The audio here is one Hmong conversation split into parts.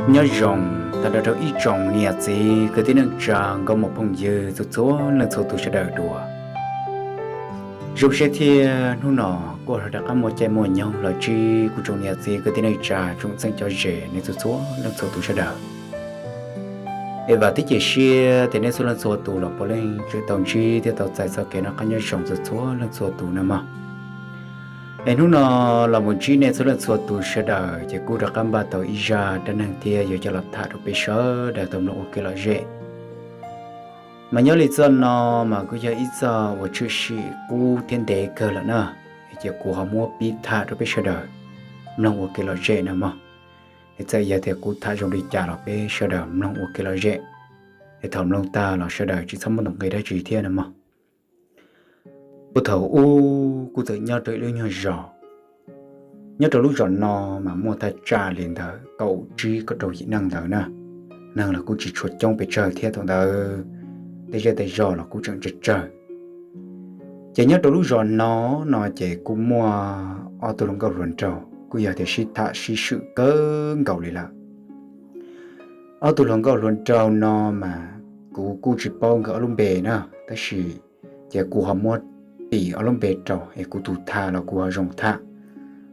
Nyob zoo tag nrho rau ib tsoom niam txiv kwv tij neej tsa nkauj muam phooj ywg txhua txhua leej txhua tus sawv daws dua. Zoo siab thiab hnub no kuj ho rov qab muaj caij muaj nyoog los ntsib kuv tsoom niam txiv kwv tij neej tsa tsoom txheej cov ze nej txhua txhua leej txhua tus sawv daws. Es vam thiab cia siab tias nej txhua leej txhua tus los puav leej tseem tau ntsib thiab tau txais txoj kev noj qab nyob zoo txhua txhua leej txhua tus na mog. Es hnub no los mus ntsib nej txhua leej txhua tus sawv daws ces kuj rov qab npaj tau ib zaj dab neeg thiab yuav coj los tham rau peb sawv daws tau mloog ua kev lom zem. Mas nyob li txoj no mas kuj yog ib txoj uas tshwm sim qub thiab ntev kawg lawm na, ces kuv ho muab pib tham rau peb sawv daws mloog ua kev lom zem na mog. Es txawm yog tias kuv tham zoo li cas los peb sawv daws mloog ua kev lom zem, es thaum mloog tag los sawv daws tsis txhob muab ntoo nqi dab tsi thiab na mog. Puag thaum ub kuj txawm nyob rau ib lub nyuag zos. Nyob rau lub zos no mas muaj thaj tsam li ntawd kaum tsib kaum rau yim neeg ntawd na. Neeg los kuj tsis tshua coob pes tsawg thiab thaum ntawd, tej zej tej zos los kuj tseem tsawg tsawg. Ces nyob rau lub zos no, no ces kuj muaj ob tug hluas nkauj hluas nraug kuj yog tias sib tham sib swm kawg nkaus li lawm. Ob tug hluas nkauj hluas nraug no mas kuv kuj tsis paub nkawd ob lub npe na, tab sis ces kuv ho muab tis ob lub npe rau es kuv tus tham los kuv ho zoo tham,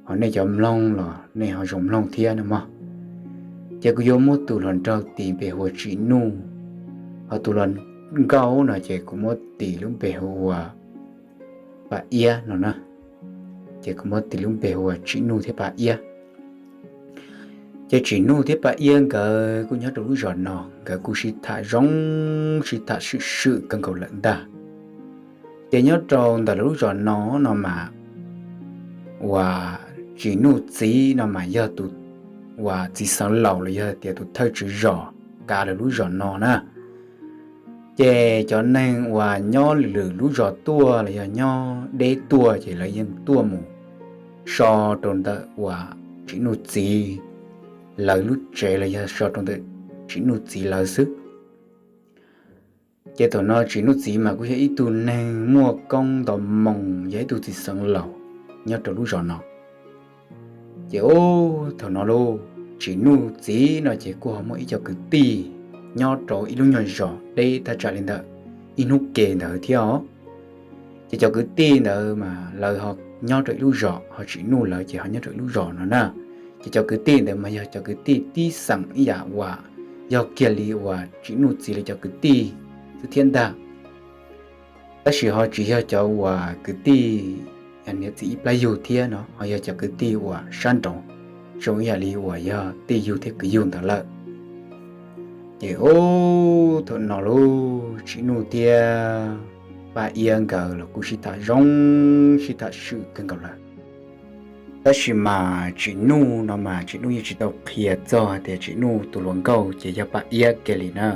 ho nej cov mloog los nej ho zoo mloog thiab na mog. Ces kuv yuav muab tus hluas nraug tis npe hu ua Tsim Nuj, ho tus hluas nkauj no ces kuv muab tis lub npe hu ua Paj Iab no na. Ces kuv muab tis lub npe hu ua Tsim Nuj thiab Paj Iab. Ces Tsim Nuj thiab Paj Iab nkawd kuj nyob rau lub zos no, nkawd kuj sib tham zoo, sib tham swm swm kawg nkaus lawm ntag. Ces nyob rau ntawm lawv lub zos no, no mas uas Tsim Nuj txiv no mas yog tus uas txiv xeev laus los yog tias tus thawj tswv zos kav lawv lub zos no na. Ces cov neeg uas nyob lwm lub zos tuaj los yog nyob deb tuaj ces lawv yeej tuaj mus so rau ntawm uas Tsim Nuj txiv lawv lub tsev los yog so rau ntawm Tsim Nuj txiv lawv xwb. Ces thaum no Tsim Nuj txiv mas kuj yog ib tug neeg muaj koob nto moo, yog ib tug txiv xeev laus nyob rau lub zos no. Ces ub, thaum no lauj, Tsim Nuj txiv no ces kuj ho muaj ib co kwv tij nyob rau ib lub nyuag zos deb thaj tsam li ntawm ib hnub ke ntawd thiab os. Ces cov kwv tij ntawd mas lawv ho nyob rau ib lub zos, ho Tsim Nuj lawv ces ho nyob rau ib lub zos no na. Ces cov kwv tij ntawd mas yog cov kwv tij tib xeem ib yam uas yog kiag li uas Tsim Nuj txiv lawv cov kwv tij xwb thiab ntag. Tab sis ho tsis yog cov uas kwv tij yog niam txiv ib plab yug thiab no, ho yog cov kwv tij uas sab nraud, zoo ib yam li uas yog tij yug thiab kwv yug ntawd lawm. Ces ub, thaum no lauj, Tsim Nuj thiab Paj Iab nkawd los kuj sib tham zoo, sib tham swm kawg nkaus lawm. Tab sis mas Tsim Nuj no mas Tsim Nuj yeej tsis tau qhia txog hais tias Tsim Nuj tus hluas nkauj ces yog Paj Iab kiag li na.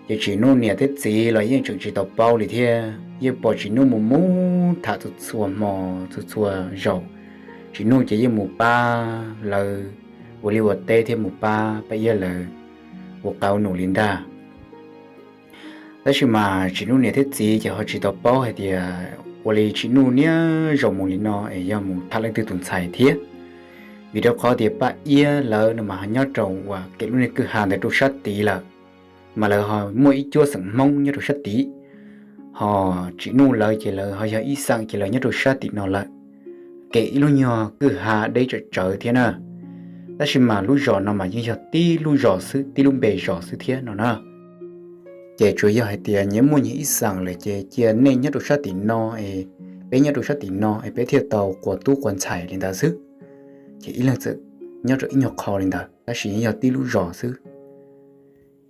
Ces Tsim Nuj niam thiab txiv los yeej tseem tsis tau paub li thiab, yeej pom Tsim Nuj mus mus tham txhua txhua hmo, txhua txhua zaus. Tsim Nuj ces yeej mus pab lawv ua liaj ua teb thiab mus pab Paj Iab lawv ua qauv num li ntag. Tab sis mas Tsim Nuj niam thiab txiv ces ho tsis tau paub hais tias ua li Tsim Nuj niaj zaus mus li no es yog mus tham leej twg tus ntxhais thiab. Vim rau qhov tias Paj Iab lawv no mas ho nyob rau uas kem lub niag kwj ha ntawd rau sab tid lawm, mas lawv ho muaj ib cuab xeem Hmoob nyob rau sab tid. Ho Tsim Nuj lawv ces lawv ho yog ib xeem ces lawv nyob rau sab tim no lawm, kem ib lub nyuag kwj ha deb tsawv tsawv thiab na. Tab sis mas lub zos no mas yeej yog tib lub zos xwb, tib lub npe zos xwb thiab no na. Ces tsuas yog hais tias nyias muaj nyias ib xeem lawm ces cia nej nyob rau sab tim no es peb nyob rau sab tim no es peb thiaj tau quas tub quas ntxhais li ntawd xwb. Ces ib leeg txawm nyob rau ib nyuag qho li ntawd tab sis yeej yog tib lub zos xwb.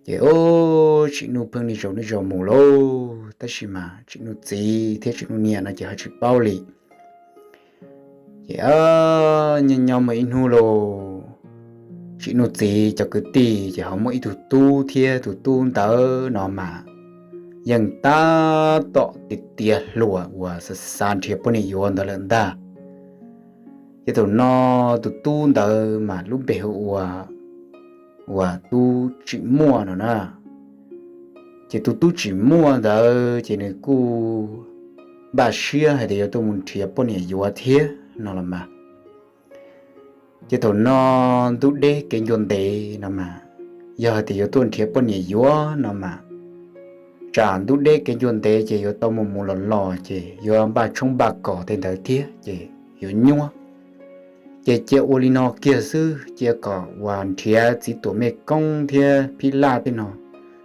Ces ub, Tsim Nuj pheej niaj zaus niaj zaus mus lauj, tab sis mas Tsim Nuj txiv thiab Tsim Nuj niam no ces ho tsis paub li. Ces nyob nyob muaj ib hnub lauj, Tsim Nuj txiv cov kwv tij ces ho muaj ib tug tub thiab, tus tub ntawd no mas yeej tab tom tiav tiav hluas uas xav xav nrhiav poj niam yuav ntawd lawm ntag. Ces thaum no tus tub ntawd mas lub npe hu ua, uas Tub Tsim Muaj no na. Ces tus Tub Tsim Muaj ntawd ces nws kuj npaj siab hais tias yuav tuaj mus nrhiav poj niam yuav thiab no los mas. Ces thaum no ntug deb kev ncua ntev no mas, yog hais tias yuav tuaj nrhiav poj niam yuav no mas, tsam ntug deb kev ncua ntev ces yuav tau mus mus los los ces yuav npaj tshoob npaj kos tej ntawd thiab ces yuav nyuaj. Ces cia ua li no kiag xwb, cia kom uas nrhiav Txiv Tuam Mej Koob thiab Phib Laj tej no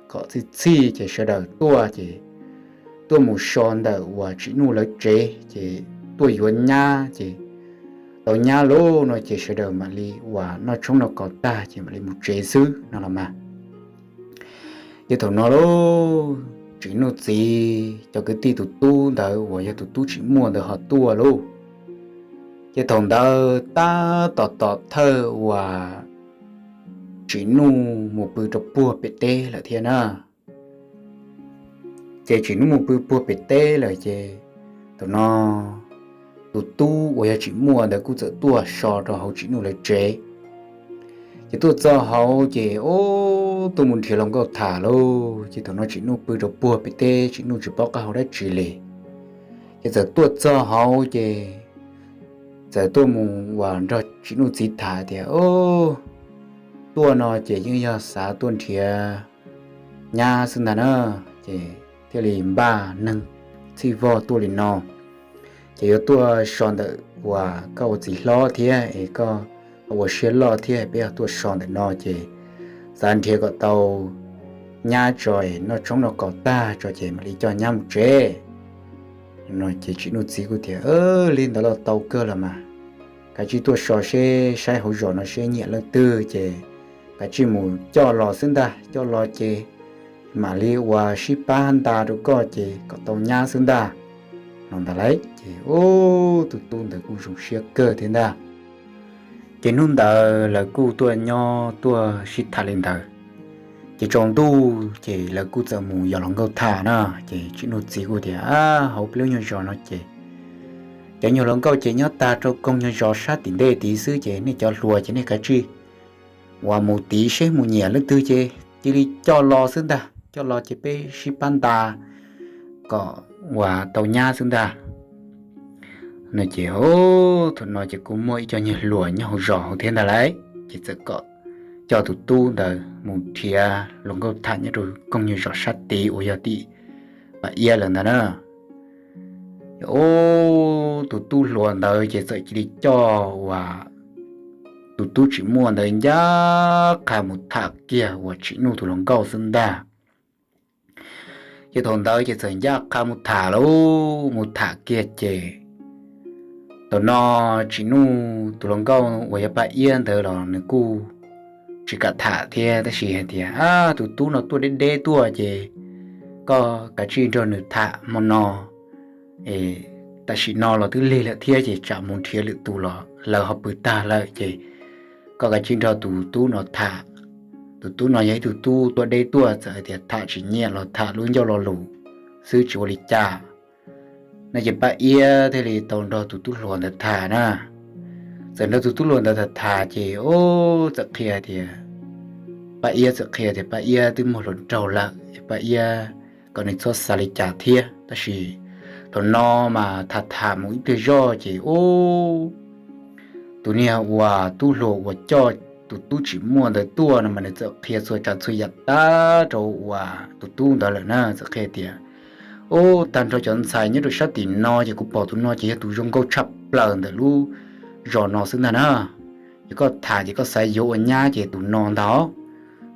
kom txhij txhij ces sawv daws tuaj ces tuaj mus so ntawm uas Tsim Nuj lawv tsev ces tuaj yuav nyab ces tau nyab lauj no ces sawv daws mam li uas noj tshoob noj kos tag ces mam li mus tsev xwb no los mas. Ces thaum no lauj, Tsim Nuj txiv cov kwv tij tus tub ntawd uas yog tus Tub Tsim Muaj ntawd ho tuaj lauj. Ces thaum ntawd tab tom tom thawj uas Tsim Nuj mus pw rau puag pem teb lawm thiab na. Ces Tsim Nuj mus pw puag pem teb lawm ces thaum no tus tub uas yog Tsim Muaj ntawd kuj txawm tuaj so rau hauv Tsim Nuj lawv tsev. Ces tuaj txog hauv ces, o, tuaj mus nrhiav hluas nkauj tham lauj. Ces thaum no Tsim Nuj pw rau puag pem teb, Tsim Nuj tsis paub qab hau dab tsi li. Ces txawm tuaj txog hauv ces txawm tuaj mus uas nrog Tsim Nuj txiv tham tias, o, tuaj no ces yeej yog xav tuaj nrhiav nyab xwb ntag na. Ces thiaj li npaj neeg txhij vog tuaj li no. Ces yuav tuaj so ntawm uas koj ua txiv hlob thiab es koj ua siab loj thiab, peb yog tuaj so ntawm no ces xav nrhiav kom tau nyab tso es noj tshoob noj kos tag tso ces mam li coj nyab mus tsev no. Ces Tsim Nuj txiv kuj tias, li ntawd los tau kawg los mas, kav tsij tuaj so seb saib hauv zos no seb nyiam leej twg ces kav tsij mus coj los xwb ntag, coj los ces mam li uas sib pab nta rau koj ces kom tau nyab xwb ntag no ntag lauj. Ces, o, tus tub ntawd kuj zoo siab kawg thiab ntag. Ces hnub ntawd lawv kuj tuaj nyob tuaj sib tham li ntawd. Ces tsaus ntuj ces lawv kuj txawm mus yos hluas nkauj tham na. Ces Tsim Nuj txiv kuj tias, hauv peb lub nyuag zos no ces cov nyuag hluas nkauj ces nyob tag rau koog nyuag zos sab tim ntej tid xwb ces nej cov hluas ces nej kav tsij uas mus tid seb mus nyiam leej twg ces cia li coj los xwb ntag, coj los ces peb sib pab nta kom uas tau nyab xwb ntag no. Ces, o, thaum no ces kuj muaj ib co nyuag hluas nyob hauv zos hauv thiab ntag lauj. Ces txawm kom coj tus tub ntawd mus nrhiav hluas nkauj tham nyob rau koog nyuag zos sab tid uas yog tim Paj Iab lawm ntag na. Ces, o, tus tub hluas ntawd ces txawm cia li coj uas tus tub Tsim Muaj ntawd ncaj qha mus tham kiag uas Tsim Nuj tus hluas nkauj xwb ntag. Ces thaum ntawd ces txawm ncaj qha mus tham lauj, mus tham kiag ces thaum no Tsim Nuj tus hluas nkauj uas yog Paj Iab ntawd los nws kuj tsis kam tham thiab, tab sis hais tias, ab, tus tub no tuaj deb deb tuaj ces koj kav tsij nrog nws tham hmo no, tam sim no los twb lig lawm thiab ces tsam mus nrhiav lwm tus los lawv ho pw tag lawm ces koj kav tsij nrog tus tub no tham. Tus tub no yog ib tug tub tuaj deb tuaj, txawm hais tias tham tsis nyiam los tham lub ncauj lo lus xwb tsis ua li cas no. Ces Paj Iab thiaj li tau nrog tus tub hluas ntawd tham na. Txawm nrog tus tub hluas ntawd tham tham ces, o, txawm qhia tias, Paj Iab txawm qhia tias Paj Iab twb muaj hluas nraug lawm, Paj Iab kom nws txhob xav li cas thiab. Tab sis thaum no mas tham tham mus ib pliag zoj ces, o, tus niag uas tub hluas uas coj tus tub Tsim Muaj ntawd tuaj no mas nws txawm qhia txhua tsav txhua yam tag rau uas tus tub ntawd lawm na. Txawm qhia tias, o, tag nrho cov ntxhais nyob rau sab tim no ces kuv pom tus no ces yog tus zoo nkauj tshaj plaws ntawm lub zos no xwb ntag na. Ces koj tham ces koj xav yuav ua nyab ces tus no ntag.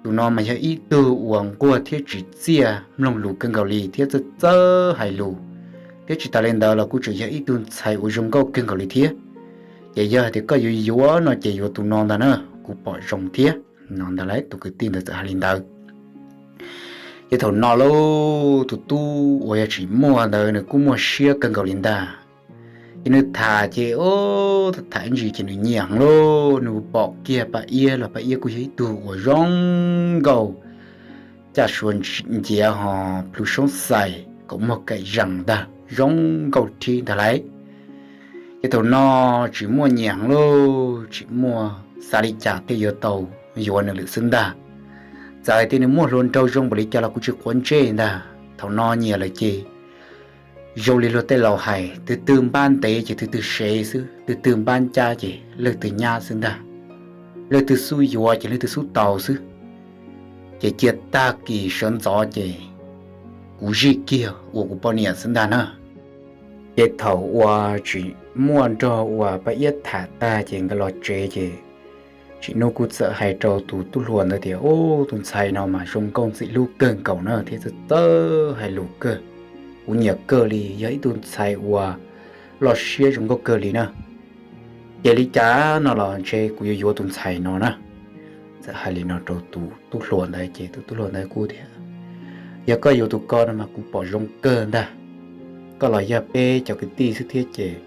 Tus no mas yog ib tug uas nquag thiab tsim txiaj mloog lus kawg nkaus li thiab txawj txawj hais lus, thiab tsis tas li ntawd los kuj tseem yog ib tug ntxhais uas zoo nkauj kawg nkaus li thiab. Ces yog hais tias koj yuav yuav no ces yuav tus no ntag na, kuv pom zoo thiab no ntag lauj. Tus kwv tij ntawd txawm hais li ntawd. Ces thaum no lauj, tus tub uas yog Tsim Muaj ntawd nws kuj muaj siab kawg nkaus li ntag. Ces nws tham ces, o, tham ib ntsis ces nws nyiam heev lauj. Nws pom kiag Paj Iab los Paj Iab kuj yog ib tug uas zoo nkauj caj suav nciav ho plhu soob xais kom muag kaim zees ntag zoo nkauj rhib ntag lauj. Ces thaum no tsis muaj nyiam heev lauj, tsis muaj xav li cas thiaj yuav tau yuav nws lawm xwb ntag. Txawm hais tias nws muaj hluas nraug zoo npaum li cas los kuv tsis quav ntsej ntag. Thaum no nyiam lawm ces zoo li luag tej laus hais, twg twg npab ntev ces twg twg sev xwb, twg twg npab ncab ces leej twg nyab xwb ntag. Leej twg xub yuav ces leej twg xub tau xwb. Ces cia tag kis sawv ntxov ces kuv zij kiag ua kuv poj niam xwb ntag na. Ces thaum uas tsis muaj nrog uas Paj Iab tham tag ces nkawd los tsev ces Tsim Nuj kuj txawm hais rau tus tub hluas ntawd tias, Ub, tus ntxhais no mas zoo nkauj ntxim hlub kawg nkaus na thiab txawj txawj hais lus kawg. Kuv nyiam kawg li, yog ib tug ntxhais uas loj siab zoo nkauj kawg li na. Ces li cas no los ntshe kuv yuav yuav tus ntxhais no na. Txawm hais li no rau tus tub hluas ntawd ces tus tub hluas ntawd kuj tias, Yog koj yuav tus ko no mas kuv pom zoo kawg ntag. Koj los yog peb cov kwv tij xwb thiab ces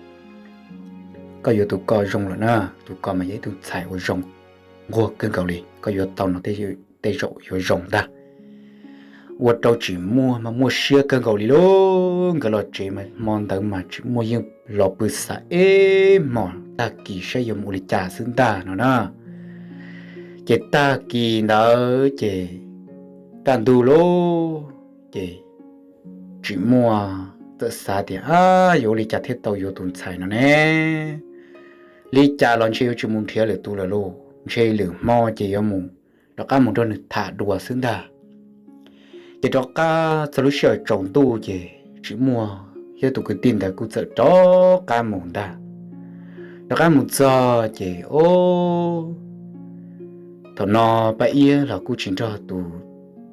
koj yuav tus ko zoo lawm na. Tus ko mas yog ib tug ntxhais uas zoo nquag kawg nkaus li, koj yuav tau no tej zaum yuav zoo ntag. Ua rau Tsim Muaj mas muaj siab kawg nkaus li lauj. Nkawd los tsev mas hmo ntawd mas Tsim Muaj yeej los pw xav ib hmos tag kis saib yuav mus ua li cas xwb ntag no na. Ces tag kis ntawd ces kaj ntug lauj, ces Tsim Muaj txawm xav tias, Ab, yuav ua li cas thiaj tau yuav tus ntxhais no ne? Li cas los ntshe yuav tsis mus nrhiav lwm tus lawm lauj, ntshe lwm hmo ces yuav mus rov qab mus nrog nws tham dua xwb ntag. Ces rov qab txog lub sij hawm tsaus ntuj ces Tsim Muaj thiab tus kwv tij ntawd kuj txawm rov qab mus ntag. Rov qab mus txog ces, o, thaum no Paj Iab los kuj tsis nrog tus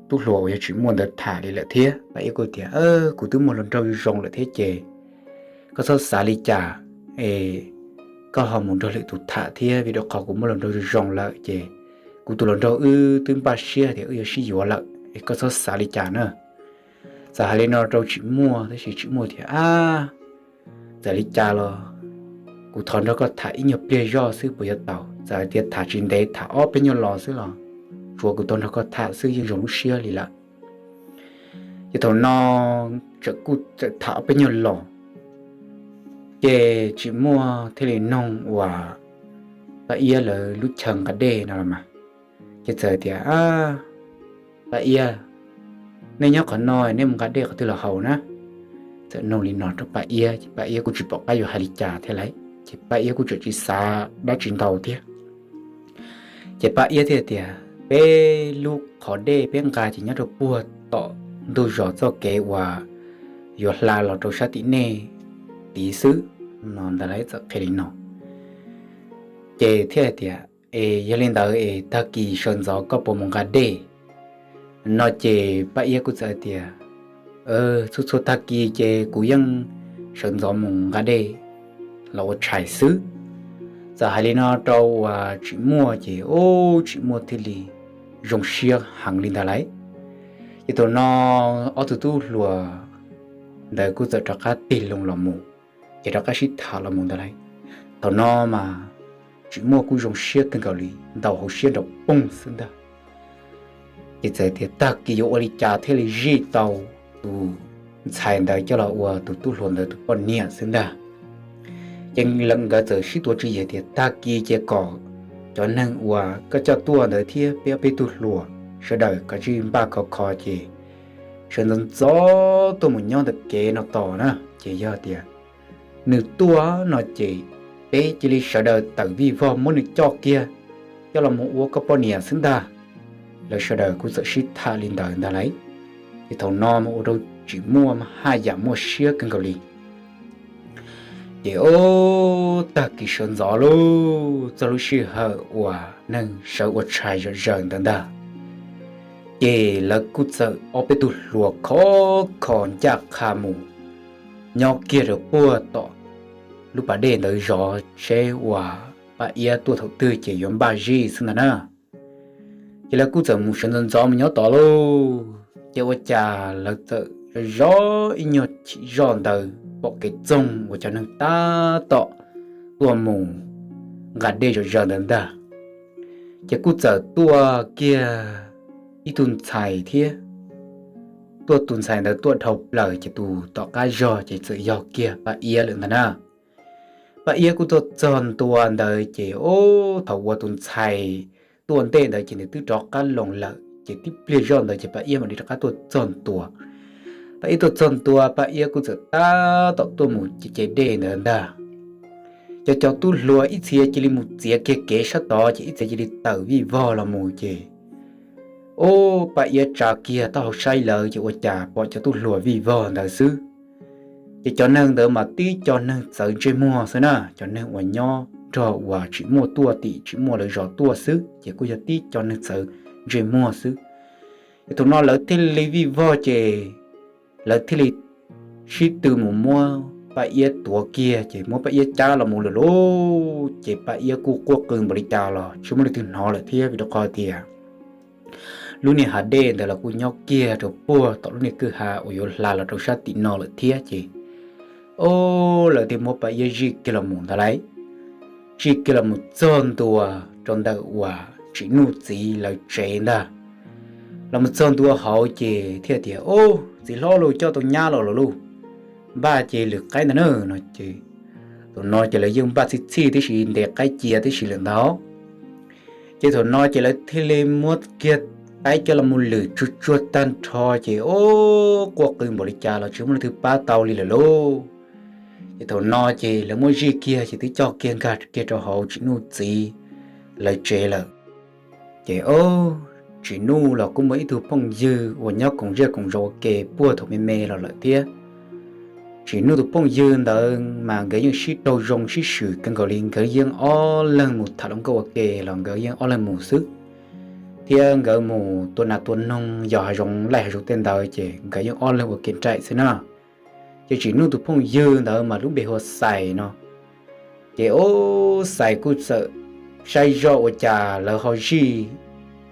tub hluas uas yog Tsim Muaj ntawd tham li lawm thiab. Paj Iab kuj tias, Kuv twb muaj hluas nraug zoo lawm thiab ces koj txhob xav li cas es koj ho mus nrog lwm tus tham thiab, vim rau qhov kuv muaj hluas nraug zoo zoo lawm ces kuv tus hluas nraug wb twb npaj siab tias wb yuav sib yuav lawm es koj txhob xav li cas na. Txawm hais li no rau Tsim Muaj tab sis Tsim Muaj tias, Ab, txawm li cas los kuv thov nrog koj tham ib nyuag pliag zoj xwb puas yuav tau? Txawm hais tias tham tsis ntev, tham ob peb nyuag los xwb los tsuav kuv tau nrog koj tham xwb yeej zoo lub siab li lawm. Ces thaum no txawm kuj txawm tham ob peb nyuag los, ces Tsim Muaj thiaj li noog uas Paj Iab lawv lub chaw nqa dej no los mas, ces txawm tias, Paj Iab, nej nyob qhov no nej mus nqa dej qhov twg los haus na? Txawm noog li no rau Paj Iab ces Paj Iab kuj tsis pom qab yuav hais li cas thiab lauj, ces Paj Iab kuj tseem tsis xav dab tsi ntau thiab. Ces Paj Iab thiaj tias, Peb lub qhov dej peb nqa ces nyob rau puag tom ntug zos txoj kev uas yuav hla los rau sab tim nej tid xwb no ntag lauj. Txawm qhia li no, ces thiaj tias, Es yog li ntawd es tag kis sawv ntxov koj puas mus nqa dej no? Ces Paj Iab kuj txawm tias, Txhua txhua tag kis ces kuv yeej sawv ntxov mus nqa dej los ua tshais xwb. Txawm hais li no rau uas Tsim Muaj ces, o, Tsim Muaj thiaj li zoo siab heev li ntag lauj. Ces thaum no ob tug tub hluas ntawd kuj txawm rov qab tig loo los mus, ces rov qab sib tham los mus ntag lauj. Thaum no mas Tsim Muaj kuj zoo siab kawg nkaus li, ntaus hauv siab nraum poog xwb ntag. Ces txawm tias tag kis yuav ua li cas thiaj li zij tau tus ntxhais ntawd coj los ua tus tub hluas ntawd tus poj niam xwb ntag. Ces nkawd txawm sib tuav tswv yim tias tag kis ces kom cov neeg uas koj coj tuaj ntawd thiab peb ob peb tug hluas sawv daws kav tsij npaj khov kho ces sawv ntxov ntxov tuaj mus nyob ntawm kev no tos na. Ces yog tias nws tuaj no ces peb cia li sawv daws tawm vij vog muab nws coj kiag coj los mus ua koj poj niam xwb ntag. Lawv sawv daws kuj txawm sib tham li ntawd ntag lauj. Ces thaum no mas ua rau Tsim Muaj mas haj yam muaj siab kawg nkaus li. Ces o, tag kis sawv ntxov lauj, txog lub sij hawm uas neeg sawv ua tshais zom zaws ntawd ntag, ces lawv kuj txawm ob peb tug hluas khov kho ncaj qha mus nyob kiag rau puag tom lub pas dej ntawd zov seb uas Paj Iab tuaj thaum twg ces yuav npaj zij xwb ntag na. Ces lawv kuj txawm mus sawv ntxov ntxov mus nyob tod lauj. Ces ua cas lawv txawm zov zov ib nyuag chim zoj ntawd pom kev txoog uas cov neeg tab tom tuaj mus nqa dej zom zaws ntawd ntag. Ces kuj txawm tuaj kiag ib tug ntxhais thiab. Tuaj tus ntxhais ntawd tuaj dhau plaws ces tus tom qab zog ces txawm yog kiag Paj Iab lawm ntag na. Paj Iab kuj tuaj txog ntua ntawd ces, o, thaum uas tus ntxhais tuaj ntej ntawd ces nws twb rov qab los lawm ces tib pliag zoj ntawd ces Paj Iab mam li rov qab tuaj txog ntua. Paj Iab tuaj txog ntua, Paj Iab kuj txawm tab tom tuaj mus cev dej ntawd ntag. Cov, cov tub hluas ib txhia cia li mus txiav kiag kev sab tod ces ib txhia cia li tawm vij vog los mus ces, o, Paj Iab tsa kiag taub hau saib lawv ces ua cas pom cov tub hluas vij vog ntawd xwb. Ces cov neeg ntawd mas tib co neeg txawv ntsej muag xwb na, cov neeg uas nyob nrog uas tsis muaj tuaj tim tsis muaj lawv zos tuaj xwb ces kuj yog tib co neeg txawv ntsej muag xwb. Ces thaum no lawv thiaj li vij vog ces lawv thiaj li sib tw mus muab Paj Iab tuav kiag ces muab Paj Iab cab los mus lawm lauj. Ces Paj Iab kuj quaj qw npaum li cas los tsis muaj leej twg hnov lawm thiab vim rau qhov tias lub niag hav dej ntawd los kuj nyob kiag rau puag tom lub niag kwj ha uas yuav hla los rau sab tim no lawm thiab ces, o, lawv thiaj muab Paj Iab zij kiag los mus ntag lauj. Zij kiag los mus txog ntua rau ntawm uas Tsim Nuj txiv lawv tsev ntag. Los mus txog ntua hauv ces thiaj tias, o, txiv hlob lauj, coj tau nyab los lawm lauj, npaj ces lwm qaib ntag na no ces. Thaum no ces lawv yeej npaj txhij txhij tib si, ntes qaib cia tib si lawm ntag. Ces thaum no ces lawv thiaj li muab kiag qaib coj los mus lwm tsuag tsuag tag nrho ces, o, quaj qw npaum li cas los tsis muaj leej twg pab tau li lawm lauj. Ces thaum no ces lawv muab zij kiag ces twb coj kiag nkag kiag rau hauv Tsim Nuj txiv lawv tsev lawm. Ces, o, Tsim Nuj los kuj muaj ib tug phooj ywg uas nyob koom zej koom zos ua ke puag thaum me me los lawm thiab. Tsim Nuj tus phooj ywg ntawd mas nkawd yeej sib raug zoo sib swm kawg nkaus li, nkawd yeej ob leeg mus tham hluas nkauj ua ke los nkawd yeej ob leeg mus xwb, thiab nkawd mus tua nas tua noog yos hav zoov laij hav zoov tej ntawd ces nkawd yeej ob leeg ua ke nraim xwb na. Ces Tsim Nuj tus phooj ywg ntawd mas lub npe hu ua Xais no. Ces, o, Xais kuj txawm saib zoj ua cas lawv ho zij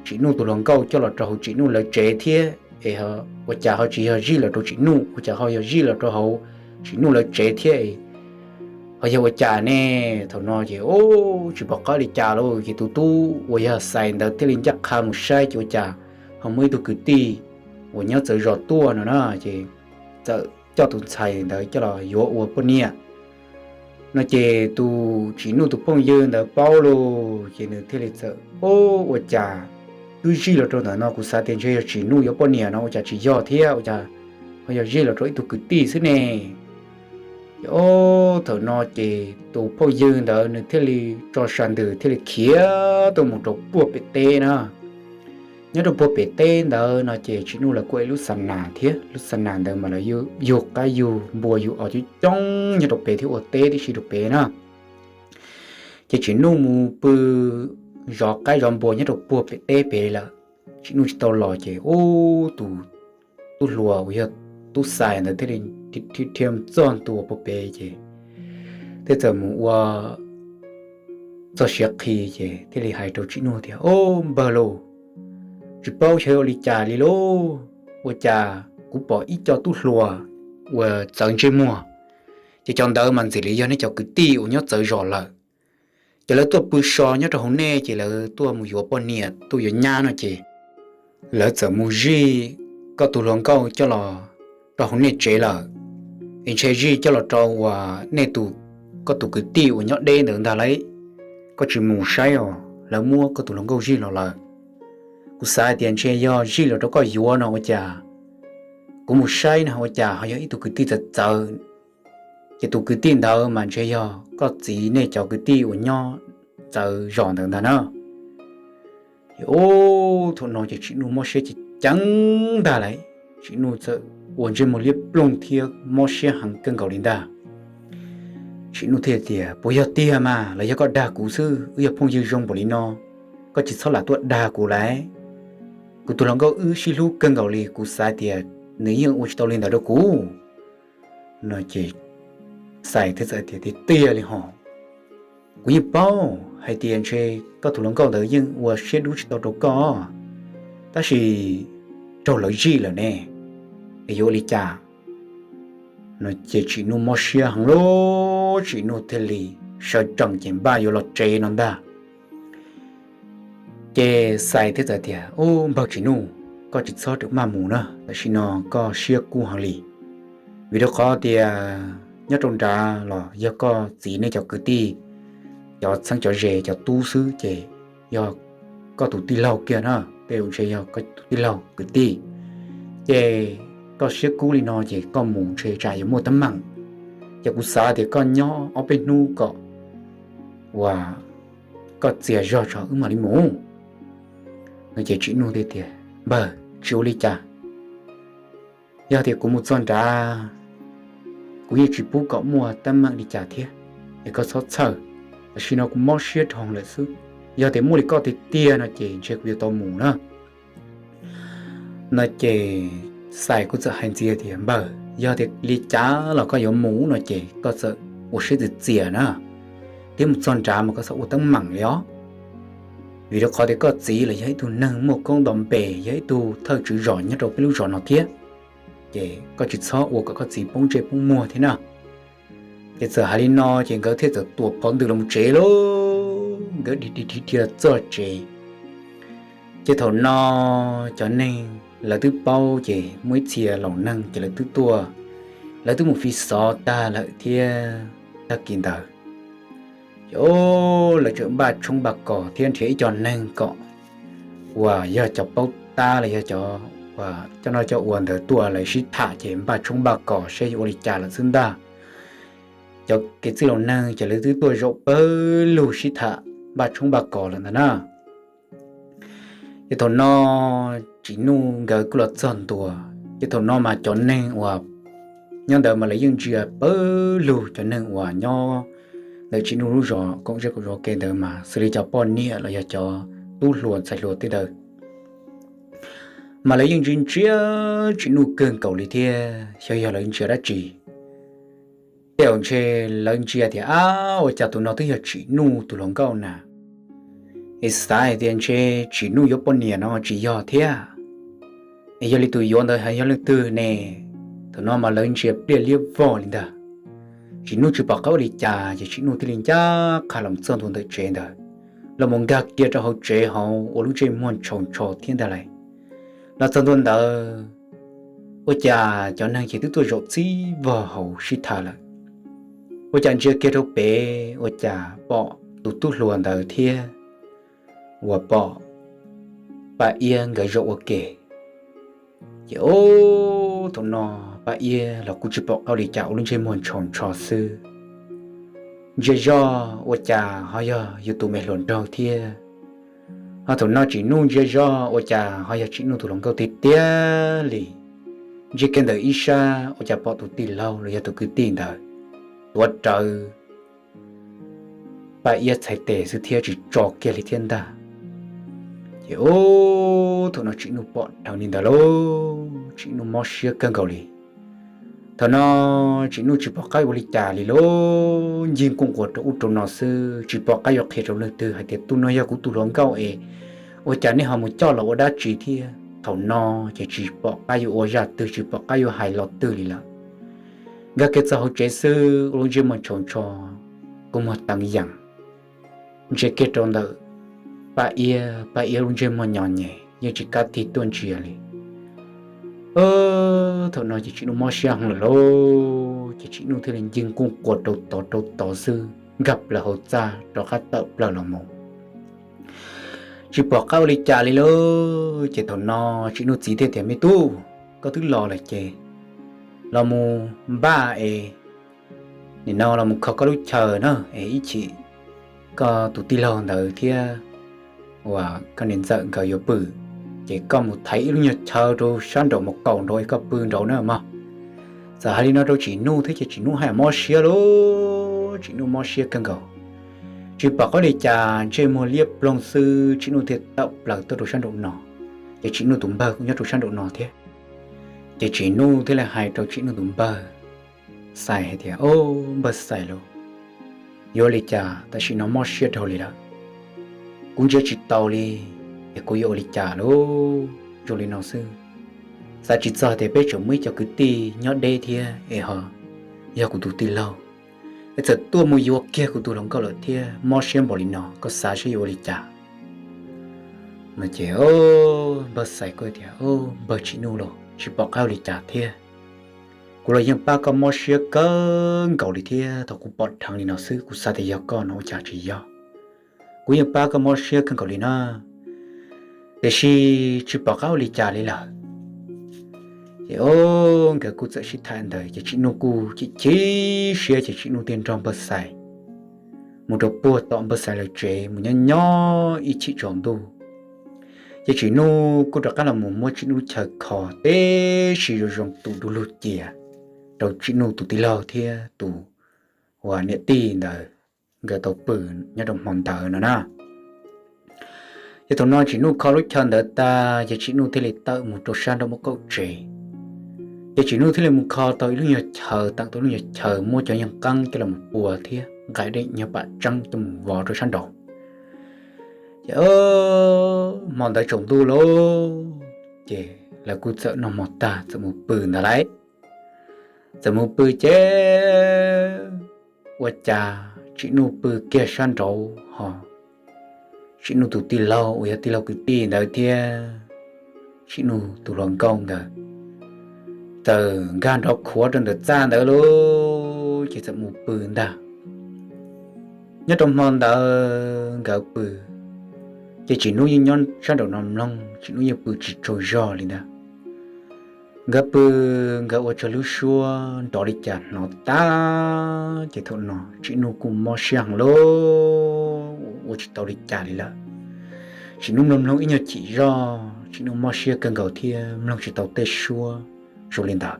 Tsim Nuj tus hluas nkauj coj los rau hauv Tsim Nuj lawv tsev thiab es ua cas ho tsis yog zij los rau Tsim Nuj, ua cas ho yog zij los rau hauv Tsim Nuj lawv tsev thiab, ho yog ua cas ne? Thaum no ces, o, tsis pom qab li cas lauj. Ces tus tub uas yog Xais ntawd thiaj li ncaj qha mus saib ces ua cas ho muaj ib tug kwv tij uas nyob txawv zos tuaj no na, ces txawm coj tus ntxhais ntawd coj los yuav ua poj niam no. Ces tus Tsim Nuj tus phooj ywg ntawd paub lauj, ces nws thiaj li txawm, o, ua cas twb zij los rau ntawm no kuv xav tias ntshe yog Tsim Nuj yuav poj niam no ua cas tsis yog thiab, ua cas ho yog zij los rau ib tug kwv tij xwb ne? Ces, o, thaum no ces tus phooj ywg ntawd nws thiaj li tso sa ntws thiaj li khiav tuaj mus rau puag pem teb na. Nyob rau puag pem teb ntawd no ces Tsim Nuj lawv kuj ua ib lub xa nas thiab, lub xa nas ntawd mas lawv yug qaib yug npua yug os coob coob nyob rau pem thiab ua teb tib si rau pem na. Ces Tsim Nuj mus pw zov qaib zov npua nyob rau puag pem teb pem lawm. Tsim Nuj tsis tau los ces, ub, tus tub hluas uas yog tub Xais ntawd thiaj li dhia mus txog ntua puag pem ces thiaj txawm mus ua txog siav qhi ces thiaj li hais rau Tsim Nuj tias, Ob, npawg lauj, tsis paub xyov ua li cas li lauj, ua cas kuv pom ib co tub hluas uas txawv ntsej muag, ces cov ntawd mas ntxim li yog nej cov kwv tij uas nyob txawv zos lawm. Ces lawv tuaj pw so nyob rau hauv nej ces lawv tuaj mus yuav poj niam tuaj yuav nyab no ces lawv txawm mus zij koj tus hluas nkauj coj los rau hauv nej tsev lawm. Es ntshe zij coj los rau uas nej tus, koj tus kwv tij uas nyob deb ntawd ntag lauj. Koj tsis mus saib os, lawv muab koj tus hluas nkauj zij los lawm. Kuv xav hais tias ntshe yog zij los rau koj yuav no ua cas kuv mus saib no ua cas ho yog ib tug kwv tij txawv txawv. Ces tus kwv tij ntawd mas ntshe yog koj txiv nej cov kwv tij uas nyob txawv zos ntawd ntag na. Ces ub, thaum no ces Tsim Nuj mob siab ceev ceev ntag lauj. Tsim Nuj txawm ua ntsej muag liab ploog thiab mob siab heev kawg nkaus li ntag. Tsim Nuj thiaj tias, Puas yog tiag mas los yog koj dag kuv xwb, wb yog phooj ywg zoo npaum li no, koj tsis txhob lam tuaj dag kuv lauj. Kuv tus hluas nkauj wb sib hlub kawg nkaus li, kuv xav tias nws yeej ua tsis tau li ntawd rau kuv. No ces Xais thiaj txawm tias, Tiag tiag li hos, kuv yeej paub hais tias ntshe koj tus hluas nkauj ntawd yeej ua siab dub tsis tau rau koj, tab sis raug lawv zij lawm ne, es yuav ua li cas? No ces Tsim Nuj mob siab heev lauj, Tsim Nuj thiaj li sawv tsees ces npaj yuav los tsev no ntag. Ces Xais thiaj txawm tias, Ub, npawg Tsim Nuj, koj tsis txhob rawm maj mus na, tam sim no koj siab kub heev li. Vim rau qhov tias nyob rau nrad los yog koj txiv nej cov kwv tij, cov txheeb cov ze cov tub xwb ces yog koj tus tij laug kiag na, tej zaum ntshe yog koj tus tij laug kwv tij. Ces koj siab kub li no ces koj mus ntshe tsam yuav muaj teeb meem. Ces kuv xav tias koj nyob ob peb hnub kom uas koj txias zog tso wb mam li mus. No ces Tsim Nuj thiaj tias, Npawg, tsis ua li cas. Yog tias kuv mus txog nrad, kuv yeej tsis pub kom muaj teeb meem li cas thiab, es koj txhob txhawj. Tam sim no kuv mob siab dhau lawm xwb. Yog tias muaj li koj tiag tiag no ces ntshe kuv yuav tau mus na. No ces Xais kuj txawm hais ntxiv tias, Npawg, yog tias li cas los koj yuav mus no ces koj txawm ua siab txias txias na, thiab mus txog nrad mas koj txhob ua teeb meem li os. Vim rau qhov tias koj txiv los yog ib tug neeg muaj koob nto npe, yog ib tug thawj tswv zos nyob rau peb lub zos no thiab, ces koj tsis txhob ua kom koj txiv poob ntsej poob muag thiab na. Ces txawm hais li no ces nkawd thiaj txawm tuam phov ntws los tsev lauj, nkawd dhia dhia dhia los txog tsev. Ces thaum no cov neeg lawv twb paub ces muaj ib txhia laus neeg ces lawv twb tuaj, lawv twb mus fi xov tag lawm thiab. Tag kis ntawd ces lawv tseem npaj tshoob npaj kos thiab nrhiav ib co neeg kom uas yog cov paub tab los yog cov uas coj noj coj ua ntawd tuaj lawv sib tham ces npaj tshoob npaj kos saib yuav ua li cas lawm xwb ntag. Cov kev txwj laus neeg ces lawv twb tuaj zaum pawg lug sib tham npaj tshoob npaj kos lawm ntag na. Ces thaum no Tsim Nuj nkawd kuj los txog ntua, ces thaum no mas cov neeg uas nyob ntawd mas lawv yeej ntsia pawg lug cov neeg uas nyob ntawm Tsim Nuj lub zos koom zej koom zos ke ntawd mas xws li cov poj niam los yog cov tub hluas ntxhais hluas tej ntawd mas lawv yeej ntsia ntsia Tsim Nuj kawg nkaus li thiab, xyov yog lawv ntsia dab tsi. Tej zaum ntshe lawv ntsia tias, Ab, ua cas tus no twb yog Tsim Nuj tus hluas nkauj na. Es xav hais tias ntshe Tsim Nuj yuav poj niam no tsis yog thiab, es yog li tus yuav ntawd yog leej twg ne? Thaum no mas lawv ntsia pliaj liab vog li ntag. Tsim Nuj tsis pom qab ua li cas ces Tsim Nuj thiaj li ncaj qha los txog ntua ntawm tsev ntawd, los mus nkag kiag rau hauv tsev hauv ua lub ntsej muag ntshaus ntsho thiab ntag lauj. Los txog ntua ntawd, ua cas cov neeg ces twb tuaj zaum txij vog hauv sib tham lawm. Ua cas ntsia kiag rau pem ua cas pom tus tub hluas ntawd thiab uas pom Paj Iab nkawd zaum ua ke. Ces ub, thaum no Paj Iab los kuj tsis pom qab ua li cas ua lub ntsej muag ntshaus ntsho xwb. Ntsia zog ua cas ho yog yus tus me hluas nraug thiab. Ho thaum no Tsim Nuj ntsia zog ua cas ho yog Tsim Nuj tus hluas nkauj tiag tiag li. Ntsia kiag ntawm ib sab ua cas pom tus tij laug los yog tus kwv tij ntawd tuav rawv Paj Iab txhais tes xwb thiab tsis tso kiag li thiab ntag. Ces ub, thaum no Tsim Nuj pom dheev li ntawd lauj, Tsim Nuj mob siab kawg nkaus li. Thaum no Tsim Nuj tsis pom qab ua li cas li lauj, ncig nkuj nquas rau ub rau no xwb, tsis pom qab yuav qhia rau leej twg hais tias tus no yog kuv tus hluas nkauj es ua cas nej ho mus coj los ua dab tsi thiab. Thaum no ces tsis pom qab yuav ua zaj twg, tsis pom qab yuav hais lo twg li lawm. Nkag kiag txog hauv tsev xwb ua lub ntsej muag ntshaus ntsho, kua muag teev yees. Ntsia kiag rau ntawm Paj Iab, Paj Iab lub ntsej muag nyo nyem yeej tsis kam tig tuaj ntsia li. Thaum no ces Tsim Nuj mob siab heev lawm lauj, ces Tsim Nuj thiaj li ncig nkuj nquas rau tod rau tod xwb, nkag plaws hauv txaj rov qab tawm plaws los mus. Tsis pom qab ua li cas li lauj, ces thaum no Tsim Nuj txiv thiaj tias, Me tub, koj twb los lawm ces los mus npaj es nim no los mus kho koj lub chaw na, es ib chim koj tus tij laug ntawd thiab uas koj niam ntxawm nkawd yuav pw, ces koj mus thaiv ib lub nyuag chaw rau sab nraum mus kaum nraud es koj pw nraud na mog. Txawm hais li no rau Tsim Nuj thiab ces Tsim Nuj haj yam mob siab lauj, Tsim Nuj mob siab kawg nkaus. Tsis pom qab li cas, ntsej muag liab ploog xwb, Tsim Nuj thiaj tawm plaws tuaj rau sab nraum no, ces Tsim Nuj tus npawg kuj nyob rau sab nraum no thiab. Ces Tsim Nuj thiaj li hais rau Tsim Nuj tus npawg Xais hais tias, Au, npawg Xais lauj, yuav ua li cas tam sim no mob siab dhau li lawm, kuv ntsia tsis tau li, es kuv yuav ua li cas lauj? Zoo li no xwb, xav tsis txog tias peb tseem muaj ib co kwv tij nyob deb thiab es ho yog kuv tus tij laug, es txawm tuaj mus yuav kiag kuv tus hluas nkauj lawm thiab, mob siab npaum li no, koj xav saib yuav ua li cas? No ces npawg Xais kuj tias, Npawg Tsim Nuj los tsis pom qab ua li cas thiab. Kuv los yeej pab koj mob siab kawg nkaus li thiab, thaum kuv pom dheev li no xwb kuv xav tias yog koj no ua cas tsis yog. Kuv yeej pab koj mob siab kawg nkaus li na, tiam sis tsis pom qab ua li cas li lawm. Ces nkawd kuj txawm sib tham ntawd ces Tsim Nuj kuj chim chim siab ces Tsim Nuj thiaj nrog npawg Xais mus rau puag tom npawg Xais lawv tsev mus nyob nyob ib chim tsaus ntuj. Ces Tsim Nuj kuj rov qab los mus muab Tsim Nuj lub chaw kho tib si zoo zoo tus du lug cia rau Tsim Nuj tus tij laug thiab tus uas niam tij ntawd nkawd tau pw nyob rau hmo ntawd no na. Ces thaum no Tsim Nuj kho lub chaw ntawd tas ces Tsim Nuj thiaj li tawm mus rau sab nraum muaj kauj tsev. Ces Tsim Nuj thiaj li mus kho tau ib lub nyuag chaw, teem tau lub nyuag chaw muab cov yeeg qeeb coj los pua thiab nqaim dej nyuag pam tseeb coj mus vov rau sab nraud. Ces hmo ntawd tsaus ntuj lauj, ces lawv kuj txawm noj hmo tag txawm mus pw ntawd lauj. Txawm mus pw ces ua cas Tsim Nuj pw kiag sab nraud ho Tsim Nuj tus tij laug uas yog tij laug kwv tij ntawd thiab Tsim Nuj tus hluas nkauj ntawd txawm nkag nrov khuav rau ntawm txaj ntawd lauj, ces txawm mus pw ntag. Nyob rau hmo ntawd nkawd pw, ces Tsim Nuj yeej nyob sab nraum no mloog, Tsim Nuj yeej pw tsis tsaug zog li ntag. Nkawd pw, nkawd ua tsawg lub suab nrov li cas hnov tag, ces thaum no Tsim Nuj kuj mob siab heev lauj, ua tsis tau li cas li lawm. Tsim Nuj mloog mloog ib nyuag chim zog Tsim Nuj mob siab kawg nkaus thiab mloog tsis tau tej suab zoo li ntawd.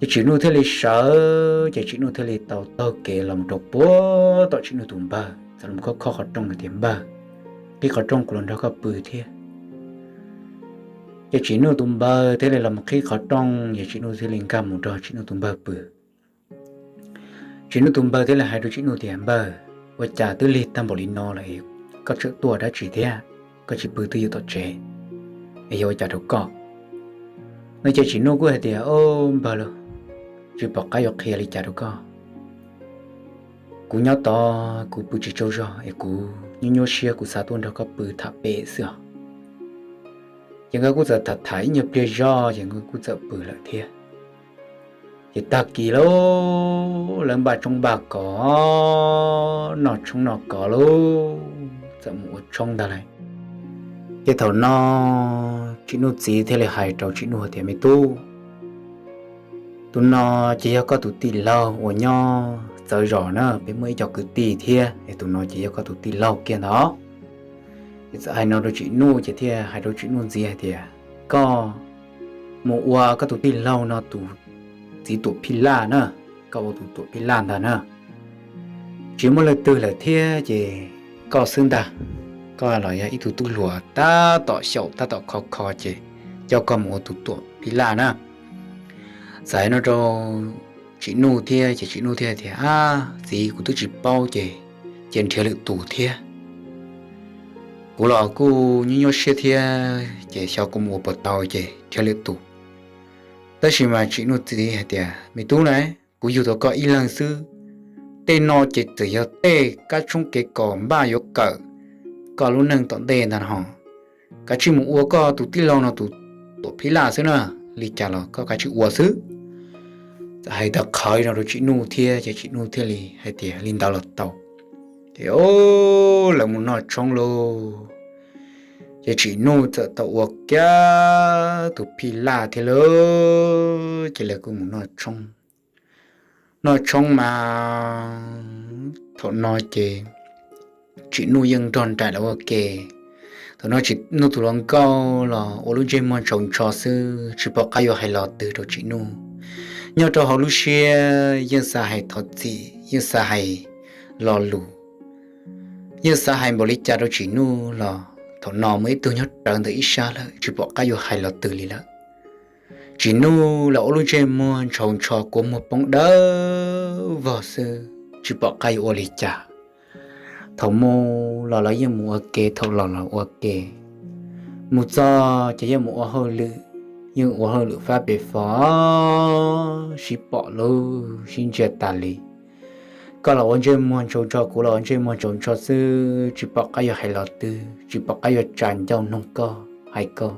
Ces Tsim Nuj thiaj li sawv, ces Tsim Nuj thiaj li tau taug kev los mus rau puag tom Tsim Nuj tus npawg, txawm los khob khob qhov rooj hais tias, Npawg, qhib qhov rooj kuv los nrog koj pw thiab. Ces Tsim Nuj tus npawg thiaj li los mus qhib qhov rooj, ces Tsim Nuj thiaj li nkag mus nrog Tsim Nuj tus npawg pw. Tsim Nuj tus npawg thiaj li hais rau Tsim Nuj tias, Npawg, ua cas twb lig tag npaum li no lawm, koj tseem tuaj dab tsi thiab? Koj tsis pw twj ywm tom tsev, es yog ua cas rau koj? No ces Tsim Nuj kuj hais tias, Au npawg lauj, tsis pom qab yuav qhia li cas rau koj. Kuv nyob tod kuv pw tsis tsaug zog es kuv nyuaj nyuaj siab, kuv xav tuaj nrog koj pw tham pem xwb os. Ces nkawd kuj txawm tham tham ib nyuag pliag zog ces nkawd kuj txawm pw lawm thiab. Ces tag kis lauj, lawv npaj tshoob npaj kos, noj tshoob noj kos lauj, txawm mus ua tshoob ntag lauj. Ces thaum no Tsim Nuj txiv thiaj li hais rau Tsim Nuj tias, Me tub, tus no ces yog koj tus tij laug uas nyob txawv zos na, peb muaj ib co kwv tij thiab, es tus no ces yog koj tus tij laug kiag ntag. Ces txawm hais no rau Tsim Nuj ces thiaj hais rau Tsim Nuj ntxiv hais tias, Koj mus ua koj tus tij laug no tus txiv tuam phij laj na, koj ua tus tuam phij laj ntag na. Tsis muaj leej twg lawm thiab ces koj xwb ntag, koj los yog ib tug tub hluas tab tom xyaum tab tom kho kho ces coj koj mus ua tus tuam phij laj na. Txawm hais no rau Tsim Nuj thiab ces Tsim Nuj thiaj tias, Ab txiv, kuv twb tsis paub ces cia nrhiav lwm tus thiab. Kuv los kuj nyuaj nyuaj siab thiab ces xyov kuv mus ua puas tau ces nrhiav lwm tus. Tab sis mas Tsim Nuj txiv hais tias, Me tub na, kuv yug tau koj ib leeg xwb, tej no ces txawm yog tej kab tshoob kev kos npaj yuav kawm koj lub neej tom ntej ntag ho. Kav tsij mus ua koj tus tij laug no tus tuam phij laj xwb na, li cas los koj kav tsij ua xwb. Txawm hais tau qhov no rau Tsim Nuj thiab ces Tsim Nuj thiaj li hais tias, Li ntawd los tau. Ces lawv mus noj tshoob lauj, ces Tsim Nuj txawm tau ua kiag tus phij laj thiab lauj. Ces lawv kuj mus noj tshoob. Noj tshoob mas thaum no ces Tsim Nuj yeej nrog nraim lawv ua ke. Thaum no Tsim Nuj tus hluas nkauj los ua lub ntsej muag ntshau ntsho xwb, tsis pom qab yuav hais lo twg rau Tsim Nuj. Nyob rau hauv lub siab yeej xav hais thov txim, yeej xav hais lo lus, yeej xav hais npaum li cas rau Tsim Nuj los thaum no muaj ib tug nyob rawv ntawm ib sab lawm, tsis pom qab yuav hais lo twg li lawm. Tsim Nuj los ua lub ntsej muag ntshau ntsho, kua muag poob dawb vog xwb, tsis pom qab yuav ua li cas. Thaum mus los lawv yeej mus ua ke, thaum los los ua ke. Mus txog ces yeej mus ua hauj lwm, yeej ua hauj lwm fab pem fo, sib pom lub sib ntsia tas li. Koj los ua ntsej muag ntsaus ntso, kuv los ua ntsej muag ntsaus ntso xwb, tsis pom qab yuav hais los twg, tsis pom qab yuav tsa ncauj noog koj hais koj.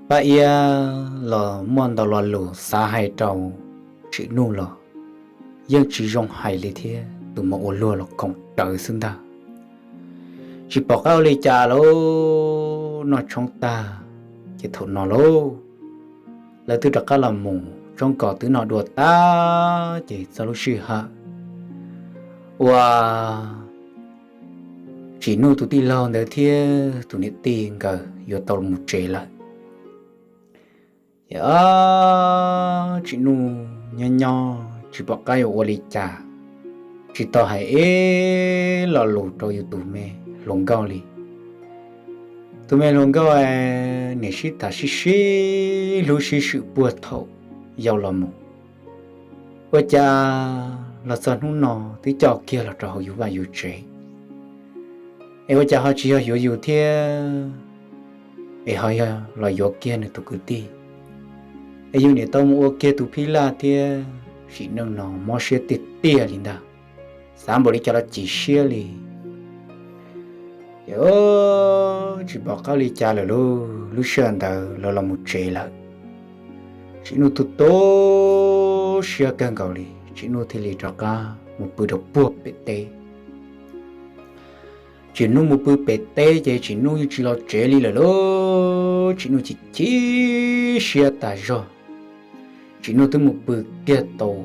Paj Iab los muaj ntau lo lus xav hais rau Tsim Nuj los yeej tsis zoo hais li thiab, tus mus ua luag los koom rawv xwb ntag. Tsis pom qab ua li cas lauj, noj tshoob tag ces thaum no lauj, lawv twb rov qab los mus, tshoob kos twb noj dua tag ces txog lub sij hawm uas Tsim Nuj tus tij laug ntawd thiab tus niam tij nkawd yuav tau mus tsev lawm. Ces Tsim Nuj nyob nyob tsis pom qab yuav ua li cas, tsis tau hais ib lo lus rau yus tus me hluas nkauj li. Tus me hluas nkauj niam sib tham sib sib hlub sib swm puag thaum yau los mus, ua cas los txog hnub no twb coj kiag los rau hauv yus vaj yus tsev, es ua cas ho tsis yog yuav yus thiab, es ho yog los yuav kiag nws tus kwv tij, es yus niam tau mus ua kiag tus phij laj thiab. Sim Nuj no mob siab tiag tiag li ntag, xav npaum li cas los chim siab li. Ces tsis pom qab li cas lawm lauj, lub sij hawm ntawd lawv los mus tsev lawm. Tsim Nuj tu tu siab kawg nkaus li, Tsim Nuj thiaj li rov qab mus pw rau puag pem teb. Tsim Nuj mus pw pem teb ces Tsim Nuj yeej tsis los tsev li lawm lauj, Tsim Nuj chim chim siab tas zog. Tsim Nuj twb mus pw kiag tau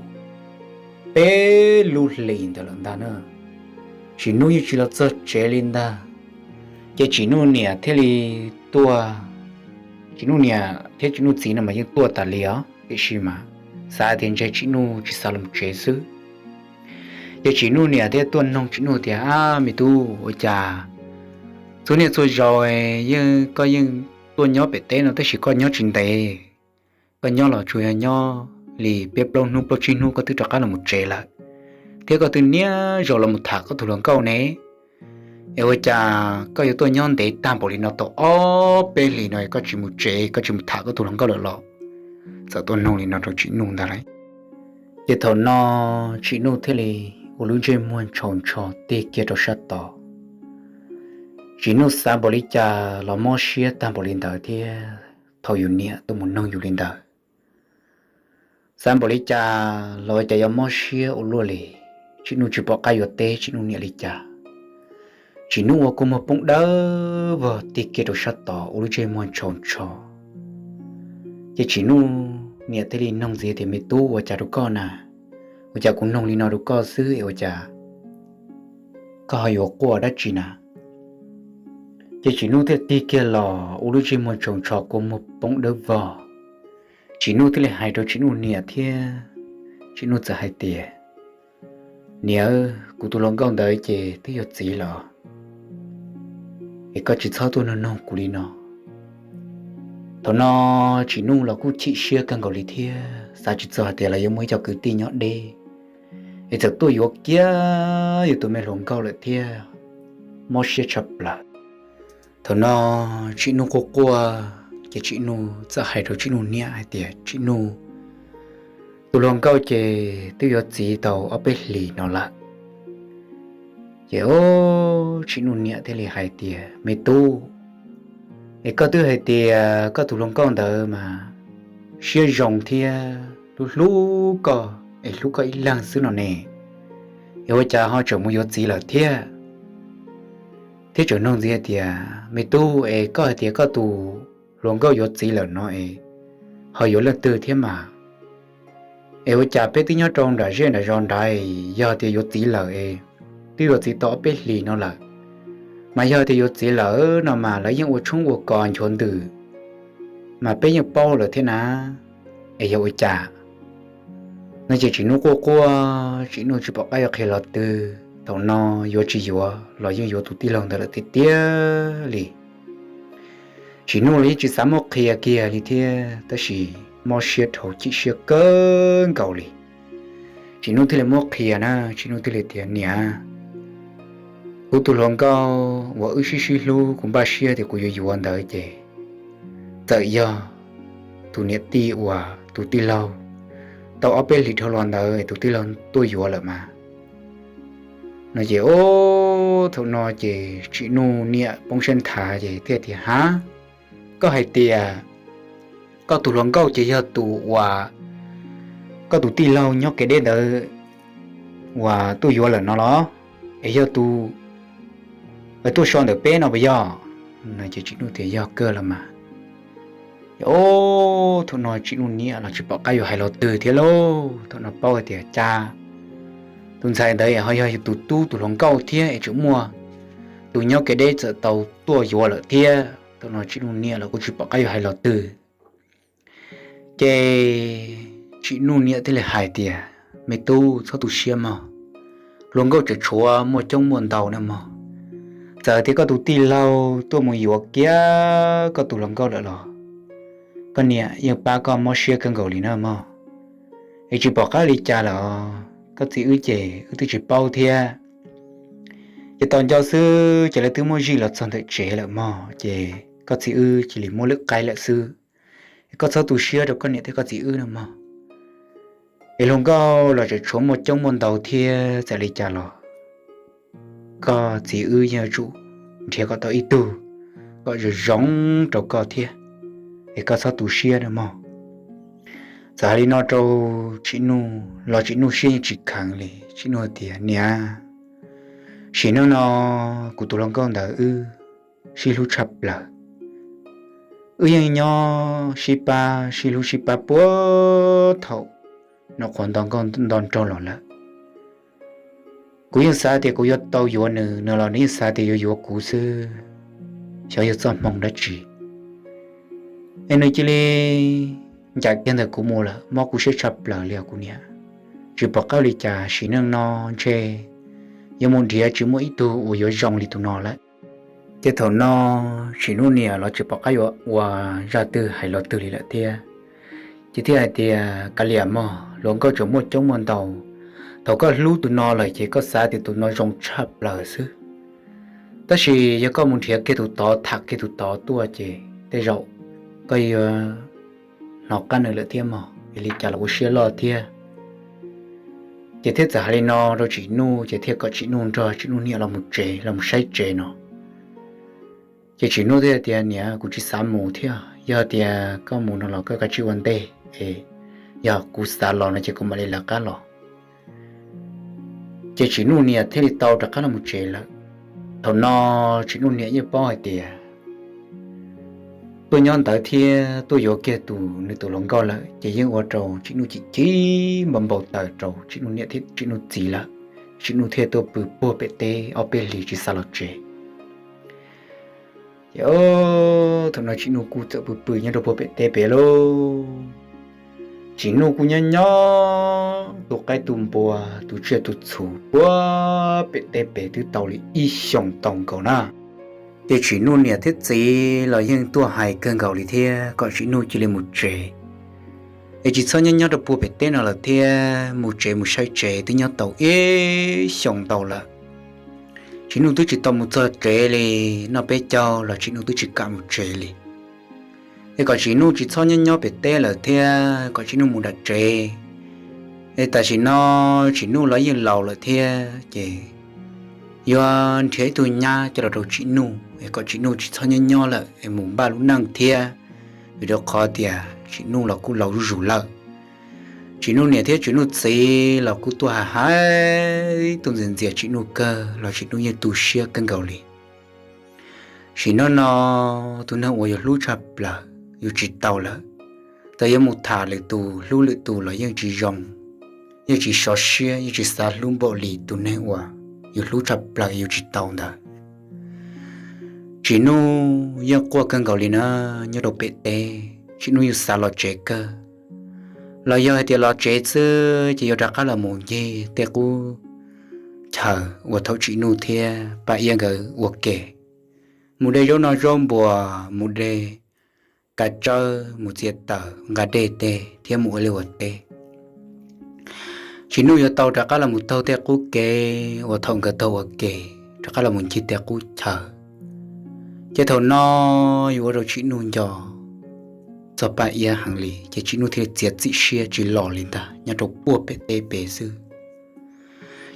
peb lub hlis ntawd lawm ntag na, Tsim Nuj yeej tsis los txog tsev li ntag. Ces Tsim Nuj niam thiaj li tuaj, Tsim Nuj niam thiab Tsim Nuj txiv no mas yeej tuaj tas li os, tiam sis mas xav tias ntshe Tsim Nuj tsis xav los tsev xwb. Ces Tsim Nuj niam thiaj tuaj noog Tsim Nuj tias, Ab me tub, ua cas txhua niaj txhua zaus yeej koj yeej tuaj nyob pem teb no tab sis koj nyob tsis ntev, koj nyob los tsuas yog nyob li peb plaub hnub plaub tsib hnub koj twb rov qab los mus tsev lawm, thiab koj twb niaj zaus los mus tham koj tus hluas nkauj ne? Es ua cas koj yuav tuaj nyob ntev tag npaum li no tau ob peb hlis no koj tsis mus tsev, koj tsis mus tham koj tus hluas nkauj lawm los? Txawm tuaj noog li no rau Tsim Nuj ntag lauj. Ces thaum no Tsim Nuj thiaj li ua lub ntsej muag ntshaus ntsho tig kiag rau sab tod. Tsim Nuj xav npaum li cas los mob siab tag npaum li ntawd thiab, thaum yus niam tuaj mus noog yus li ntawd, xav npaum li cas los ua cas yuav mob siab ua luaj li. Tsim Nuj tsis pom qab yuav teb Tsim Nuj niam li cas. Tsim Nuj ua kua muag poob dawb vog tig kiag rau sab tod ua lub ntsej muag ntshaus ntsho. Ces Tsim Nuj niam thiaj li noog ntxiv tias, Me tub, ua cas rau koj na? Ua cas kuv noog li no rau koj xwb es ua cas koj ho yuav quaj dab tsi na? Ces Tsim Nuj thiaj tig kiag los ua lub ntsej muag ntshaus ntsho kua muag poob dawb vog. Tsim Nuj thiaj li hais rau Tsim Nuj niam thiab, Tsim Nuj txawm hais tias, Niam, kuv tus hluas nkauj ntawd ces twb yuav txiv lawm, es koj tsis txhob tuaj noog noog kuv li no. Thaum no Tsim Nuj los kuj chim siab kawg nkaus li thiab, xav tsis txog hais tias lawv yuav muaj ib co kwv tij nyob deb, es txawm tuaj yuav kiag yus tus me hluas nkauj lawm thiab, mob siab tshaj plaws. Thaum no Tsim Nuj quaj quaj, ces Tsim Nuj txawm hais rau Tsim Nuj niam hais tias, Tsim Nuj, tus hluas nkauj ces twb yuav txiv tau ob peb hlis no lawm. Ces Tsim Nuj niam thiaj li hais tias, Me tub, es koj twb hais tias koj tus hluas nkauj ntawd mas siab zoo thiab hlub hlub koj es hlub koj ib leeg xwb no ne, es ua cas ho tseem mus yuav txiv lawm thiab? Thiab tseem noog ntxiv hais tias, Me tub, es koj hais tias koj tus hluas nkauj yuav txiv lawm no es ho yuav leej twg thiab mas? Es ua cas peb twb nyob rau nram zej nram zos nrad, yog tias yuav txiv lawm es twb yuav txiv tau ob peb hlis no lawm, mas yog tias yuav txiv lawm no mas lawv yeej ua tshoob ua kos nchuav ntws, mas peb yeej paub lawm thiab na, es yog ua cas? No ces Tsim Nuj quaj quaj, Tsim Nuj tsis pom qab yuav qhia los twg, thaum no yuav tsis yuav los yeej yuav tus tij laug ntawd lawm tiag tiag li. Tsim Nuj los yeej tsis xav muab qhia kiag li thiab, tab sis mob siab dhau chim siab kawg nkaus li. Tsim Nuj thiaj li muab qhia na, Tsim Nuj thiaj li tias, Niam, kuv tus hluas nkauj uas wb sib sib hlub kuv npaj siab tias kuv yuav yuav ntawd ces txawm yog tus niam tij uas tus tij laug tau ob peb hlis dhau los ntawd tus tij laug tuaj yuav lawm mas. No ces o, thaum no ces Tsim Nuj niam poob siab nthav ces thiaj tias, Hav, koj hais tias koj tus hluas nkauj ces yog tus uas koj tus tij laug nyob kev deb ntawd uas tuaj yuav lawm no los? Es yog tus tuaj so ntawm peb no puas yog? No ces Tsim Nuj tias, Yog kawg los mas. Ces o, thaum no Tsim Nuj niam los tsis pom qab yuav hais los twg thiab lauj. Thaum no paub hais tias cas tus ntxhais ntawd ho yog tus tub tus hluas nkauj thiab es tseem muaj tus nyob kev deb txawm tau tuaj yuav lawm thiab. Thaum no Tsim Nuj niam los kuj tsis pom qab yuav hais los twg. Ces Tsim Nuj niam thiaj li hais tias, Me tub, txhob tu siab mog, hluas nkauj tseem tshuav muaj coob muaj ntau na mog. Txawm tias koj tus tij laug tuaj mus yuav kiag koj tus hluas nkauj lawm los koj niam yeej pab koj mob siab kawg nkaus li na mog. Es tsis pom qab li cas lawm, koj txiv wb ces wb twb tsis paub thiab. Ces tos nco xwb ces lawv twb muab zij los txog ntawm tsev lawm mog, ces koj txiv wb cia li muab lwb qaib lawm xwb. Es koj txhob tu siab rau koj niam thiab koj txiv wb na mog. Es hluas nkauj los tseem tshuav muaj coob muaj ntau thiab, txawm li cas los koj txiv wb yeej yuav tsum nrhiav kom tau ib tug kom zoo zoo rau koj thiab. Es koj txhob tu siab na mog. Txawm hais li no rau Tsim Nuj los Tsim Nuj siab yeej tsis kheev li. Tsim Nuj tias, Niam, sim neej no kuv tus hluas nkauj ntawd wb sib hlub tshaj plaws. Wb yeej nyob sib pab sib hlub sib pab puag thaum nws qhuav nto nkauj nto nraug los lawm. Kuv yeej xav tias kuv yuav tau yuav nws, nws los nws yeej xav tias yuav yuav kuv xwb. Xyov yog txoj hmoo dab tsi es nws cia li ncaim kiag ntawm kuv mus lawm, mob kuv siab tshaj plaws li os kuv niam. Tsis pom qab li cas, sim neej no ntshe yuav mus nrhiav tsis muaj ib tug uas yuav zoo li tus no lawm. Ces thaum no Tsim Nuj niam los tsis pom qab yuav ua zaj twg hais los twg li lawm thiab. Ces thiaj hais tias, Kav liam mog, hluas nkauj tseem muaj coob muaj ntau. Thaum koj hlub tus no lawm ces koj xav tias tus no zoo tshaj plaws xwb. Tab sis yog koj mus nrhiav kiag tus tod, tham kiag tus tod tuaj ces tej zaum koj yuav hnov qab nws lawm thiab mog, es li cas los ua siab loj thiab. Ces thiaj txawm hais li no rau Tsim Nuj, ces thiaj kom Tsim Nuj nrog Tsim Nuj niam los mus tsev, los mus saib tsev no. Ces Tsim Nuj thiaj tias, Niam, kuv tsis xav mus thiab, yog tias koj mus no los koj kav tsij ua ntej, es yog kuv xav los no ces kuv mam li lawv qab los. Ces Tsim Nuj niam thiaj li tau rov qab los mus tsev lawm. Thaum no Tsim Nuj niam yeej paub hais tias tuaj nyob ntawd thiab tuaj yuav kiag tus nws tus hluas nkauj lawm, ces yeej ua rau Tsim Nuj chim chim npau npau taws rau Tsim Nuj niam thiab Tsim Nuj txiv lawm. Tsim Nuj thiaj tuaj pw puag pem teb ob peb hlis tsis xav los tsev. Ces thaum no Tsim Nuj kuj txawm pw pw nyob rau puag pem teb pem lauj. Tsim Nuj kuj nyob nyob tu qaib tu npua, tu tsiaj tu txhu puag pem teb pem twb tau li ib xyoos tau nkaus na. Ces Tsim Nuj niam thiab txiv los yeej tuaj hais kawg nkaus li thiab kom Tsim Nuj cia li mus tsev, es tsis txhob nyob nyob rau puag pem teb no lawm thiab, mus tsev mus saib tsev twb nyob tau ib xyoos ntau lawm. Tsim Nuj twb tsis tau mus txog tsev li, noj peb caug los Tsim Nuj twb tsis kam mus tsev li. Es kom Tsim Nuj tsis txhob nyob nyob pem teb lawm thiab, kom Tsim Nuj mus nram tsev. Es tam sim no Tsim Nuj los yeej laus lawm thiab, ces yuav nrhiav ib tug nyab coj los rau Tsim Nuj, es kom Tsim Nuj tsis txhob nyob nyob lawm es mus npaj lub neej thiab, vim rau qhov tias Tsim Nuj los kuj laus zuj zus lawm. Tsim Nuj niam thiab Tsim Nuj txiv los kuj tuaj hais hais, tuaj ntxias ntxias Tsim Nuj kawg los Tsim Nuj yeej tu siab kawg nkaus li. Sim neej no tus neeg uas yus hlub tshaj plaws yus tsis tau lawm, txawm yuav mus tham lwm tus hlub lwm tus los yeej tsis zoo, yeej tsis sov siab, yeej tsis xav hlub npaum li tus neeg uas yus hlub tshaj plaws yus tsis tau ntawd. Tsim Nuj yeej quaj kawg nkaus li na, nyob rau pem teb Tsim Nuj yeej xav los tsev kawg. Los yog hais tias los tsev xwb ces yuav rov qab los mus ncig tej qub chaw uas thaum Tsim Nuj thiab Paj Iab nkawd ua ke, mus de zaub noj zaub npua, mus de kav tsawb, mus txiav taws nqa dej tej thiab mus ua liaj ua teb. Tsim Nuj yuav tau rov qab los mus taug tej qub kev uas thaum nkawd taug ua ke, rov qab los mus ncig tej qub chaw. Ces thaum no yuav ua rau Tsim Nuj nco txog txog Paj Iab heev li ces Tsim Nuj thiaj li txiav txim siab tsis los li ntag, nyob rau puag pem teb pem xwb.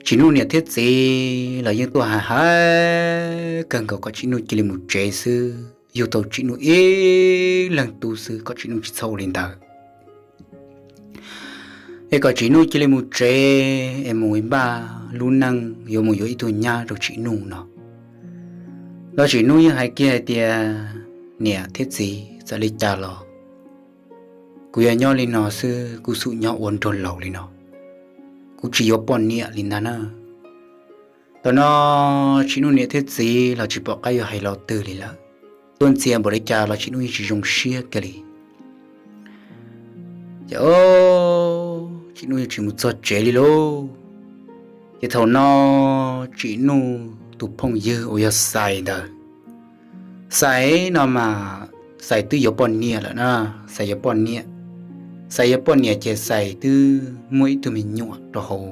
Tsim Nuj niam thiab txiv los yeej tuaj hais hais kawg nkaus kom Tsim Nuj cia li mus tsev xwb, yug tau Tsim Nuj ib leeg tub xwb kom Tsim Nuj tsis txhob ua li ntawd, es kom Tsim Nuj cia li mus tsev es mus npaj lub neej yuav mus yuav ib tug nyab rau Tsim Nuj no. Los Tsim Nuj yeej hais kiag hais tias, niam thiab txiv, txawm li cas los kuv yuav nyob li no xwb, kuv xum nyob ua nraug laus li no, kuv tsis yuav poj niam li ntag na. Thaum no Tsim Nuj niam thiab txiv los tsis pom qab yuav hais los twg li lawm, tuaj ntxias npaum li cas los Tsim Nuj yeej tsis zoo siab kiag li. Ces Tsim Nuj yeej tsis mus txog tsev li lauj. Ces thaum no Tsim Nuj tus phooj ywg uas yog Xais ntawd, Xais no mas Xais twb yuav poj niam lawm na, Xais yuav poj niam. Xais yuav poj niam ces Xais twb muaj ib tug me nyuam rau hauv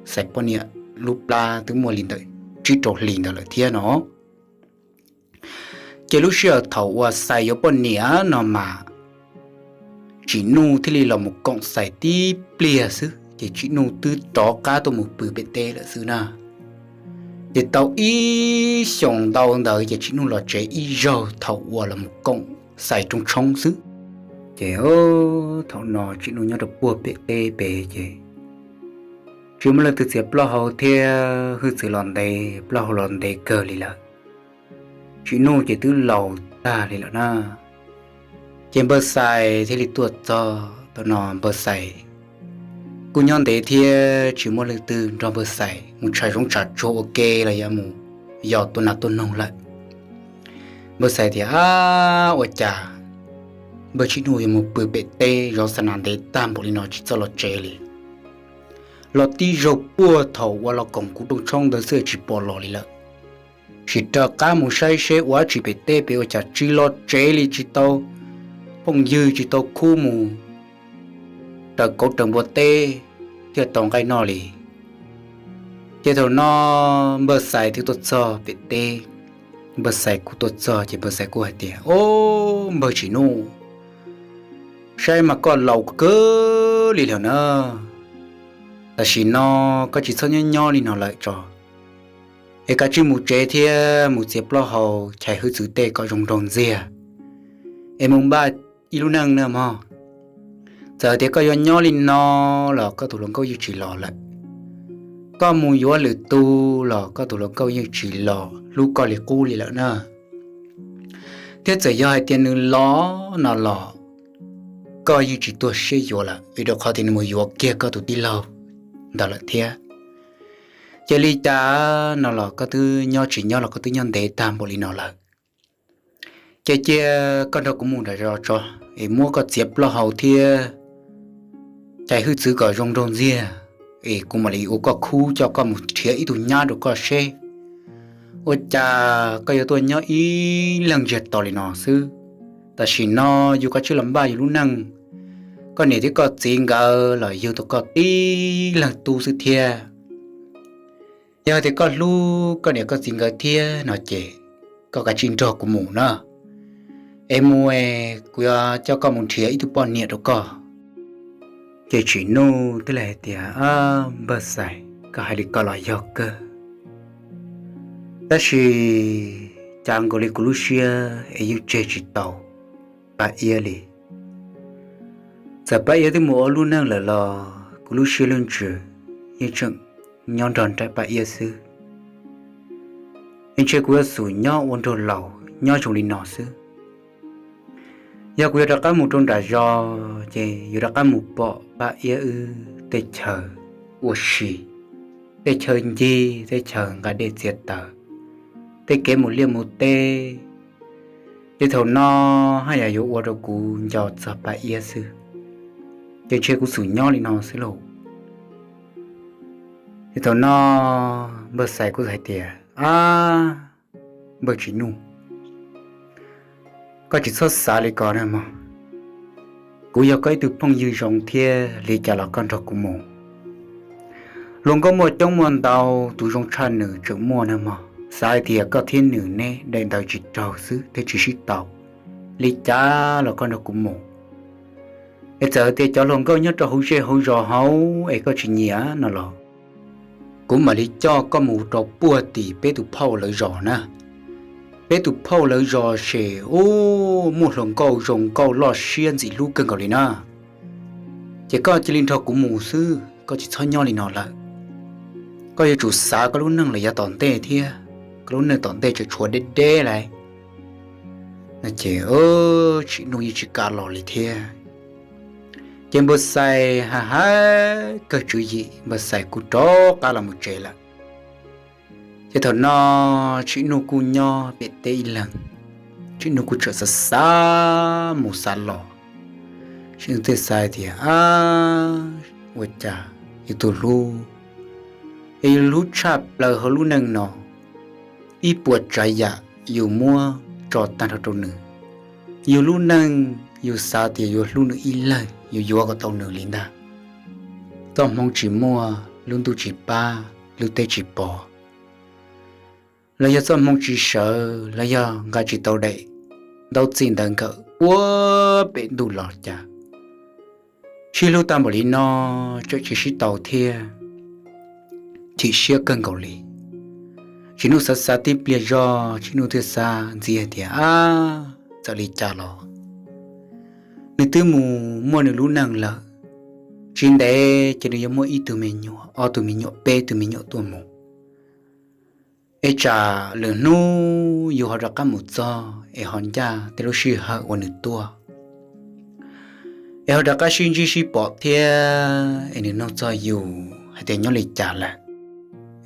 Xais poj niam lub plab twb muaj li ntawm tsib rau hlis ntawd lawm thiab no. Ces lub sij hawm thaum uas Xais yuav poj niam no mas Tsim Nuj thiaj li los mus koom Xais tib pliag xwb ces Tsim Nuj twb rov qab tuaj mus pw pem teb lawm xwb na. Ces tau ib xyoos ntau ntawd ces Tsim Nuj los tsev ib zaug thaum uas los mus koom Xais rooj tshoob xwb. Ces thaum no Tsim Nuj nyob rau puag pem teb pem ces tsis muaj leej twg txiav plaub hau thiab, hwj txwv los ntev, plaub hau los ntev kawg li lawm. Tsim Nuj ces twb laus tag li lawm na. Ces npawg Xais thiaj li tuaj txog, thaum no npawg Xais kuj nyob ntev thiab tsis muaj leej twg nrog npawg Xais mus tsham zoov tsham tsuag ua ke los yog mus yos tua nas tua noog lawm. Npawg Xais tias, ab, ua cas npawg Tsim Nuj yuav mus pw pem teb zov xa nas ntev tag npaum li no tsis txawj los tsev li. Los tib zaug puag thaum uas los koom kuv rooj tshoob ntawd xwb tsis pom los li lawm. Sim raws qab mus saib seb ua dab tsi pem teb pem ua cas tsis los tsev li, tsis tau phooj ywg tsis tau khub mus raws kauv raws npua teb thiaj tau nqaij noj li. Ces thaum no npawg Xais twb tuaj txog pem teb, npawg Xais kuj tuaj txog ces npawg Xais kuj hais tias, o, npawg Tsim Nuj, saib mas koj laus kawg li lawm na, tam sim no koj tsis txhob nyob nyob li no lawm tso, es kav tsij mus tsev thiab mus txiav plaub hau chais hwj txwv tej kom zoo nraug ntxiag, es mus npaj ib lub neej na mog. Txawm tias koj yuav nyob li no los koj tus hluas nkauj yeej tsis los lawm. Koj mus yuav lwm tus los koj tus hluas nkauj yeej tsis los hlub koj li qub li lawm na. Thiab txawm yog hais tias nws los no los koj yeej tsis tuag siab yuav lawm, vim rau qhov tias nws mus yuav kiag koj tus tij laug ntawd lawm thiab. Ces li cas no los koj twb nyob tsis nyob los koj twb nyob ntev tag npaum li no lawm. Ces cia koj nrog kuv mus nram zos tso, es muab koj txiav plaub hau thiab chais hwj txwv kom zoo nraug ntxiag, es kuv mam li ua koj khub coj koj mus nrhiav ib tug nyab rau koj seb ua cas koj yuav tuaj nyob ib leeg ntsiag to li no xwb. Tam sim no yus kav tsij los npaj yus lub neej, koj niam thiab koj txiv nkawd los yug tau koj tib leeg tub xwb thiab. Yog tias koj hlub koj niam koj txiv nkawd thiab no ces koj kav tsij nrog kuv mus na. Es mus es kuv yuav coj koj mus nrhiav ib tug poj niam rau koj. Ces Tsim Nuj thiaj li hais tias, npawg Xais, koj hais li ko los yog kawg, tab sis cas nkaus li kuv lub siab es yeej tseg tsis tau Paj Iab li. Txawm Paj Iab twb mus ua lub neej lawm los kuv lub siab lub ntsws yeej tseem nyob nrog nraim Paj Iab xwb. Es ntshe kuv yuav xum nyob ua nraug laus nyob zoo li no xwb. Yog kuv yuav rov qab mus rau nram zos ces yuav rov qab mus pom Paj Iab wb tej chaw ua si, tej chaw ncig, tej chaw nqa dej txiav taws, tej kev mus liaj mus teb. Ces thaum no haj yam yuav ua rau kuv nco txog Paj Iab xwb, ces ntshe kuv xum nyob li no xwb lauj. Ces thaum no npawg Xais kuj hais tias, ab, npawg Tsim Nuj, koj tsis txhob xav li ko na mog. Kuv yog koj ib tug phooj ywg zoo thiab, li cas los koj nrog kuv mus. Hluas nkauj muaj coob muaj ntau, tus zoo tshaj nws tseem muaj na mog. Xav hais tias koj thiab nws neb daim ntawv tsis raug xwb thiaj tsis sib tau, li cas los koj nrog kuv mus. Es txawm tias cov hluas nkauj nyob rau hauv zej hauv zos hauv es koj tsis nyiam no los, kuv mam li coj koj mus rau puag tim peb tus phauj lawv zos na. Peb tus phauj lawv zos ces ub, muaj hluas nkauj zoo nkauj loj siab ntxim hlub kawg nkaus li na. Ces koj cia li nrog kuv mus xwb, koj tsis txhob nyob li no lawm. Koj yuav tsum xav koj lub neej los yav tom ntej thiab, koj lub neej tom ntej tseem tshuav deb deb lawm. No ces Tsim Nuj yeej tsis kam los li thiab. Ces Npawg Xais hais hais kawg tswv yim, Npawg Xais kuj rov qab los mus tsev lawm. Ces thaum no Tsim Nuj kuj nyob pem teb ib leeg. Tsim Nuj kuj tseem xav xav mus xav los. Tsim Nuj thiaj xav tias, ab, ua cas yus tus hlub, es yus hlub tshaj plaws hauv lub neej no, ib puas tsav yam yus muab tso tag nrho rau nws. Yus lub neej yus xav tias yuav hlub nws ib leeg, yus yuav kom tau nws li ntag. Txoj hmoov tsis muaj, lub ntuj tsis pab, lub teb tsis pom, los yog txoj hmoov tsis sawv, los yog nqa tsis tau daim ntaub txij ntawd nkawm puag pem ntuj los cas, sib hlub tag npaum li no tseem tsis sib tau thiab, chim siab kawg nkaus li. Tsim Nuj xav xav tib pliag zog, Tsim Nuj thiaj xav ntxiv hais tias, ab, txawm li cas los nws twb mus muaj nws lub neej lawm, tsis ntev ces nws yuav muaj ib tug me nyuam, ob tug me nyuam, peb tug me nyuam tuaj mus. Es tsam lwm hnub yus ho rov qab mus txog es ho ncaj tej lub sij hawm uas nws tuaj, es ho rov qab sib ntsib sib pom thiab, es nws nug txog yus hais tias nyob li cas lawm,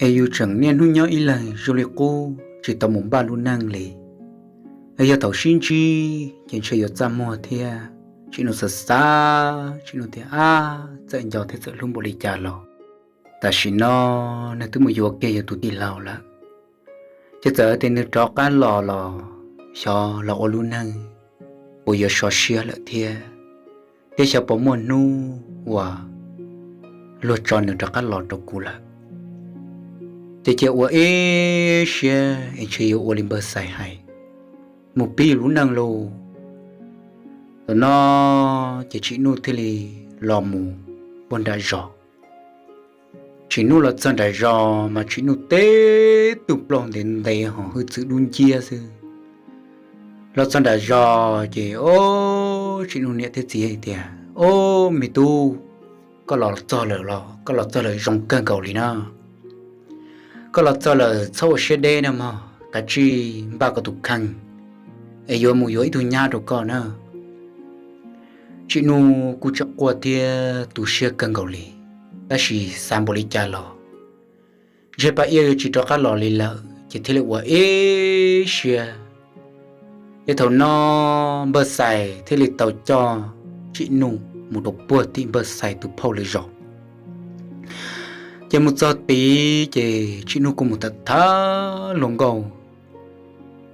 es yus tseem niaj hnub nyob ib leeg zoo li qub tsis tau mus npaj lub neej li. Es yog thaum sib ntsib ces ntshe yuav txaj muag thiab. Tsim Nuj xav xav, Tsim Nuj tias, ab, txawm nco thiab txawm hlub npaum li cas los tam sim no nws twb mus yuav kiag yus tus tij laug lawm. Ces txawm tias nws rov qab los los xyov los ua lub neej puas yuav sov siab lawm thiab, thiab xyov puas muaj hnub uas luag tso nws rov qab los rau kuv lawm. Ces cia ua ib siab es ntshe yuav ua li Npawg Xais hais, mus pib yus lub neej lauj. Thaum no ces Tsim Nuj thiaj li los mus puag nram zos. Tsim Nuj los txog nram zos mas Tsim Nuj teb tug plaub ntev ntev ho hwj txwv dub nciab xwb. Los txog nram zos ces, o, Tsim Nuj niam thiab txiv hais tias, o, me tub, koj los txog lawm los? Koj los txog lawm zoo kawg nkaus li na. Koj los txog lawm txhob ua siab deb na mog, kav tsij npaj koj tus kheej es yuav mus yuav ib tug nyab rau koj na. Tsim Nuj kuj tseem quaj thiab tu siab kawg nkaus li, tab sis xav npaum li cas los ntshe Paj Iab yuav tsis rov qab los li lawm ces thiaj li ua ib siab. Ces thaum no Npawg Xais thiaj li tau coj Tsim Nuj mus rau puag tim Npawg Xais tus phauj lawv zos. Ces mus txog tid ces Tsim Nuj kuj mus tham tham hluas nkauj.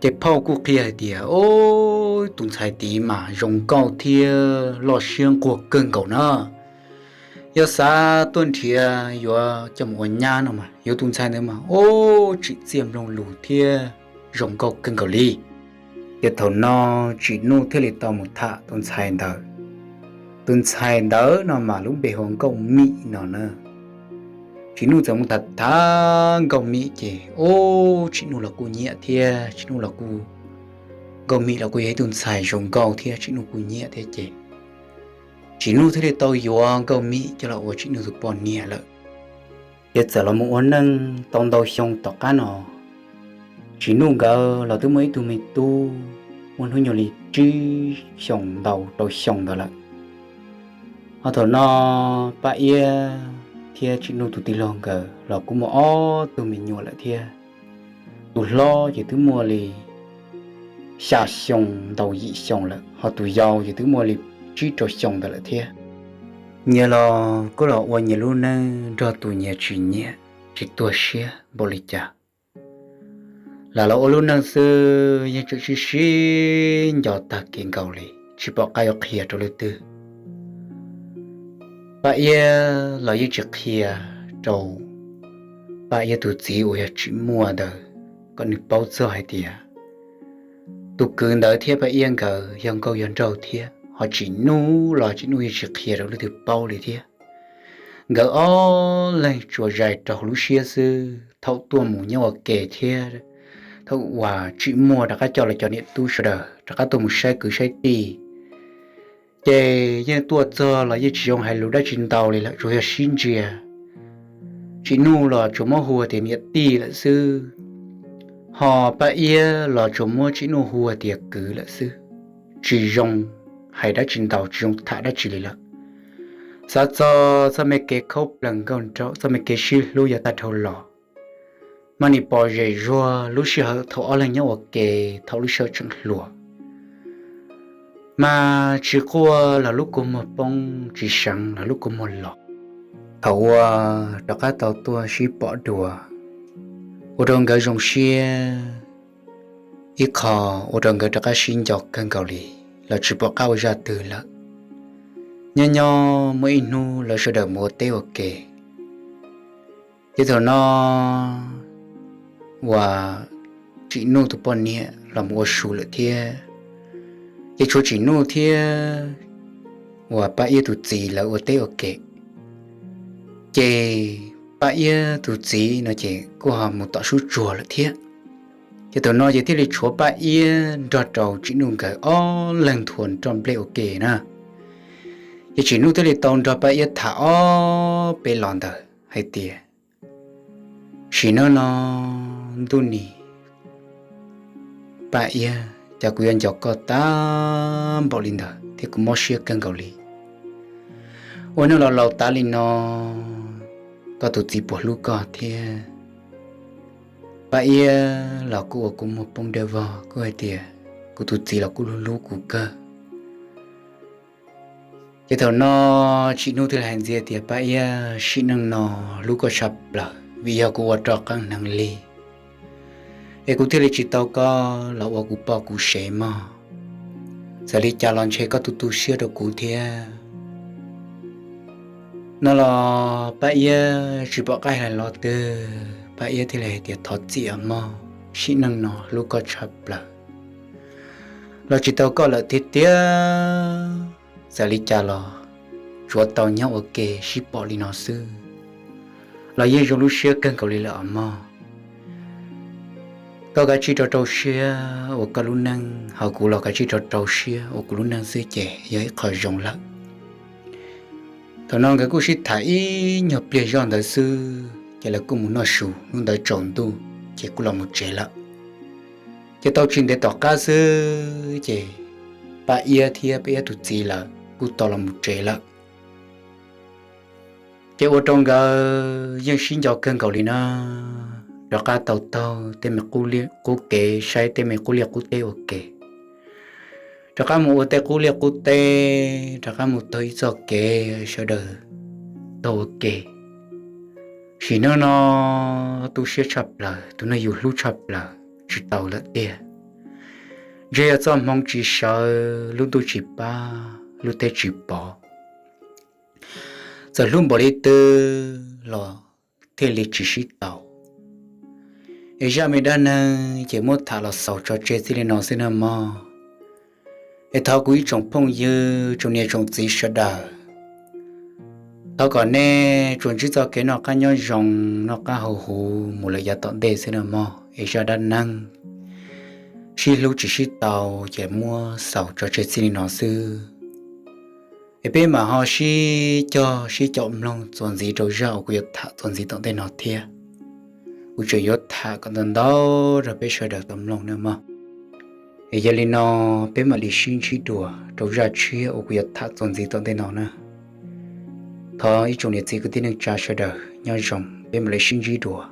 Ces phauj kuj qhia hais tias, o, tus ntxhais tid mas zoo nkauj thiab loj siab nquag kawg nkaus na. Yog xav tuaj nrhiav yuav coj mus ua nyab no mas yuav tus ntxhais ntawd mas, o, tsim txiaj mloog lus thiab zoo nkauj kawg nkaus li. Ces thaum no Tsim Nuj thiaj li tau mus tham tus ntxhais ntawd. Tus ntxhais ntawd no mas lub npe hu ua Nkauj Mim no na. Tsim Nuj txawm mus tham tham Nkauj Mim ces, o, Tsim Nuj los kuj nyiam thiab, Tsim Nuj los kuj, Nkauj Mim los kuj yog ib tug ntxhais zoo nkauj thiab Tsim Nuj kuj nyiam thiab ces Tsim Nuj thiaj li tau yuav Nkauj Mim coj los ua Tsim Nuj tus poj niam lawm. Ces txawm los mus ua neej tau ntau xyoo tom qab no, Tsim Nuj nkawd los twb muaj ib tug me tub muaj hnub nyoog li tsib xyoos ntau rau xyoo ntawd lawm. Ho thaum no Paj Iab thiab Tsim Nuj tus tij laug nkawd los kuj muaj ob tug me nyuam lawm thiab. Tus hlob ces twb muaj li xya xyoo ntau yim xyoo lawm, ho tus yau ces twb muaj li tsib rau xyoo ntawd lawm thiab. Nyias los kuj los ua nyias lub neej nrog tus nyias tsis nyiam, tsis tuag siab npaum li cas. Lam los ua lub neej xwb yeej tseem sib sib nco tag kev nkaus li, tsis pom qab yuav qhia rau leej twg. Paj Iab los yeej tsis qhia rau Paj Iab tus txiv uas yog Tsim Muaj ntawd kom nws paub txog hais tias tus kwv ntawd thiab Paj Iab nkawd yog nkauj yog nraug thiab. ho Tsim Nuj los Tsim Nuj yeej tsis qhia rau leej twg paub li thiab. Nkawd ob leeg tsuas zais rau hauv lub siab xwb. Thaum tuaj mus nyob ua ke thiab thaum uas tsim muaj rov qab coj los cov niam tub sawv daws rov qab tuaj mus saib kwv saib tij, ces yeej tuaj txog los yeej tsis zoo hais lus dab tsi ntau li lawm, tsuas yog sib ntsia. Tsim Nuj los tsuas muab hu tias niam tij lawm xwb, ho Paj Iab los tsuas muab Tsim Nuj hu tias kwv lawm xwb. Tsis zoo hais dab tsi ntau, tsis zoo tham dab tsi li lawm. Xav txog txoj me kev khaub plaws nkauj nraug, txoj me kev sib hlub yav tag dhau los, mas nim pom zem zuag lub sij hawm thaum ob leeg nyob ua ke, thaum lub sij hawm tseem hluas, mas tsis quaj los lub kua muag poob, tsis seev los lub kua muag los. Thaum uas rov qab tau tuaj sib pom dua, ua rau nkawd zoo siab ib qho, ua rau nkawd rov qab sib nco kawg nkaus li, los tsis pom qab ua zaj twg lawm. Nyob nyob muaj ib hnub lawv sawv daws mus ua teb ua ke, ces thaum no uas Tsim Nuj tus poj niam los mus ua su lawm thiab, ces tshuav Tsim Nuj thiab uas Paj Iab tus txiv lawv ua teb ua ke. Ces Paj Iab tus txiv no ces kuj ho mus tom sub tsuag lawm thiab. Ces thaum no ces thiaj li tshuav Paj Iab nrog rau Tsim Nuj nkawd ob leeg nthua nroj nplej ua ke na. Ces Tsim Nuj thiaj li tau nrog Paj Iab tham ob peb los ntawd hais tias, sim neej no ntuj nim, Paj Iab, cas kuv yuav nco koj tag npaum li ntawd thiab kuv mob siab kawg nkaus li. Ua neej los laus tas li no, koj tus txiv puas hlub koj thiab? Paj Iab los kuj ua kua muag poob dawb vog, kuj hais tias, kuv tus txiv los kuj hlub hlub kuv kawg. Ces thaum no Tsim Nuj thiaj li hais ntxiv tias, Paj Iab, sim neej no hlub koj tshaj plaws vim yog kuv ua roj qeeb hneev li, es kuv thiaj li tsis tau koj los ua kuv poj kuv sev mog. Txawm li cas los ntshe koj tu tu siab rau kuv thiab. No los Paj Iab tsis pom qab hais los twg, Paj Iab thiaj li hais tias, thov txim mog, sim neej no hlub koj tshaj plaws los tsis tau koj lawm tiag tiag. Txawm li cas los tsuav tau nyob ua ke sib pom li no xwb los yeej zoo lub siab kawg nkaus li lawm os mog. Koj kav tsij rau rau siab ua koj lub neej, ho kuv los kav tsij rau rau siab ua kuv lub neej xwb ces yog ib qho zoo lawm. Thaum no nkawd kuj sib tham ib nyuag pliag zoj ntawd xwb ces lawv kuj mus noj su, hnub ntawd tsaus ntuj ces kuj los mus tsev lawm. Ces tau tsis ntev tom qab xwb ces Paj Iab thiab Paj Iab tus txiv lawv kuj tau los mus tsev lawm. Ces ua rau nkawd yeej sib nco kawg nkaus li na, rov qab tau taug tej me qub kev, saib tej me qub liaj qub teb ua ke, rov qab mus ua tej qub liaj qub teb, rov qab mus taug ib txoj kev sawv daws taug ua ke. Sim neej no tu siab tshaj plaws, tus neeg yus hlub tshaj plaws tsis tau lawm tiag. Ntshe yog txoj hmoov tsis sawv, lub ntuj tsis pab, lub teb tsis pov, txawm hlub npaum li twg los thiaj li tsis sib tau. Es zaj me dab neeg ces muab tham los xaus tso tseg txij li no xwb nawb mog. Es thov kuv ib tsoom phooj ywg, tsoom niam tsoom txiv sawv daws, thov kom nej tsuas ntsib txoj kev noj qab nyob zoo, noj qab haus huv mus lawm yav tom ntej xwb nawb mog. Es zaj dab neeg sib hlub tsis sib tau ces muab xaus tso tseg txij li no xwb. Es peb mam ho sib cog sib caum mloog txuas ntxiv rau zaj uas kuv yuav tham txuas ntxiv tom ntej no thiab. Kuv tseem yuav tham kom ntau ntau rau peb sawv daws tau mloog nawb mog. Es yog li no, peb mam li sib ntsib dua rau zaj tshiab uas kuv yuav tham txuas ntxiv tom ntej no na. Thov ib tsoom niam txiv kwv tij neej tsa sawv daws nyob zoo, peb mam li sib ntsib dua.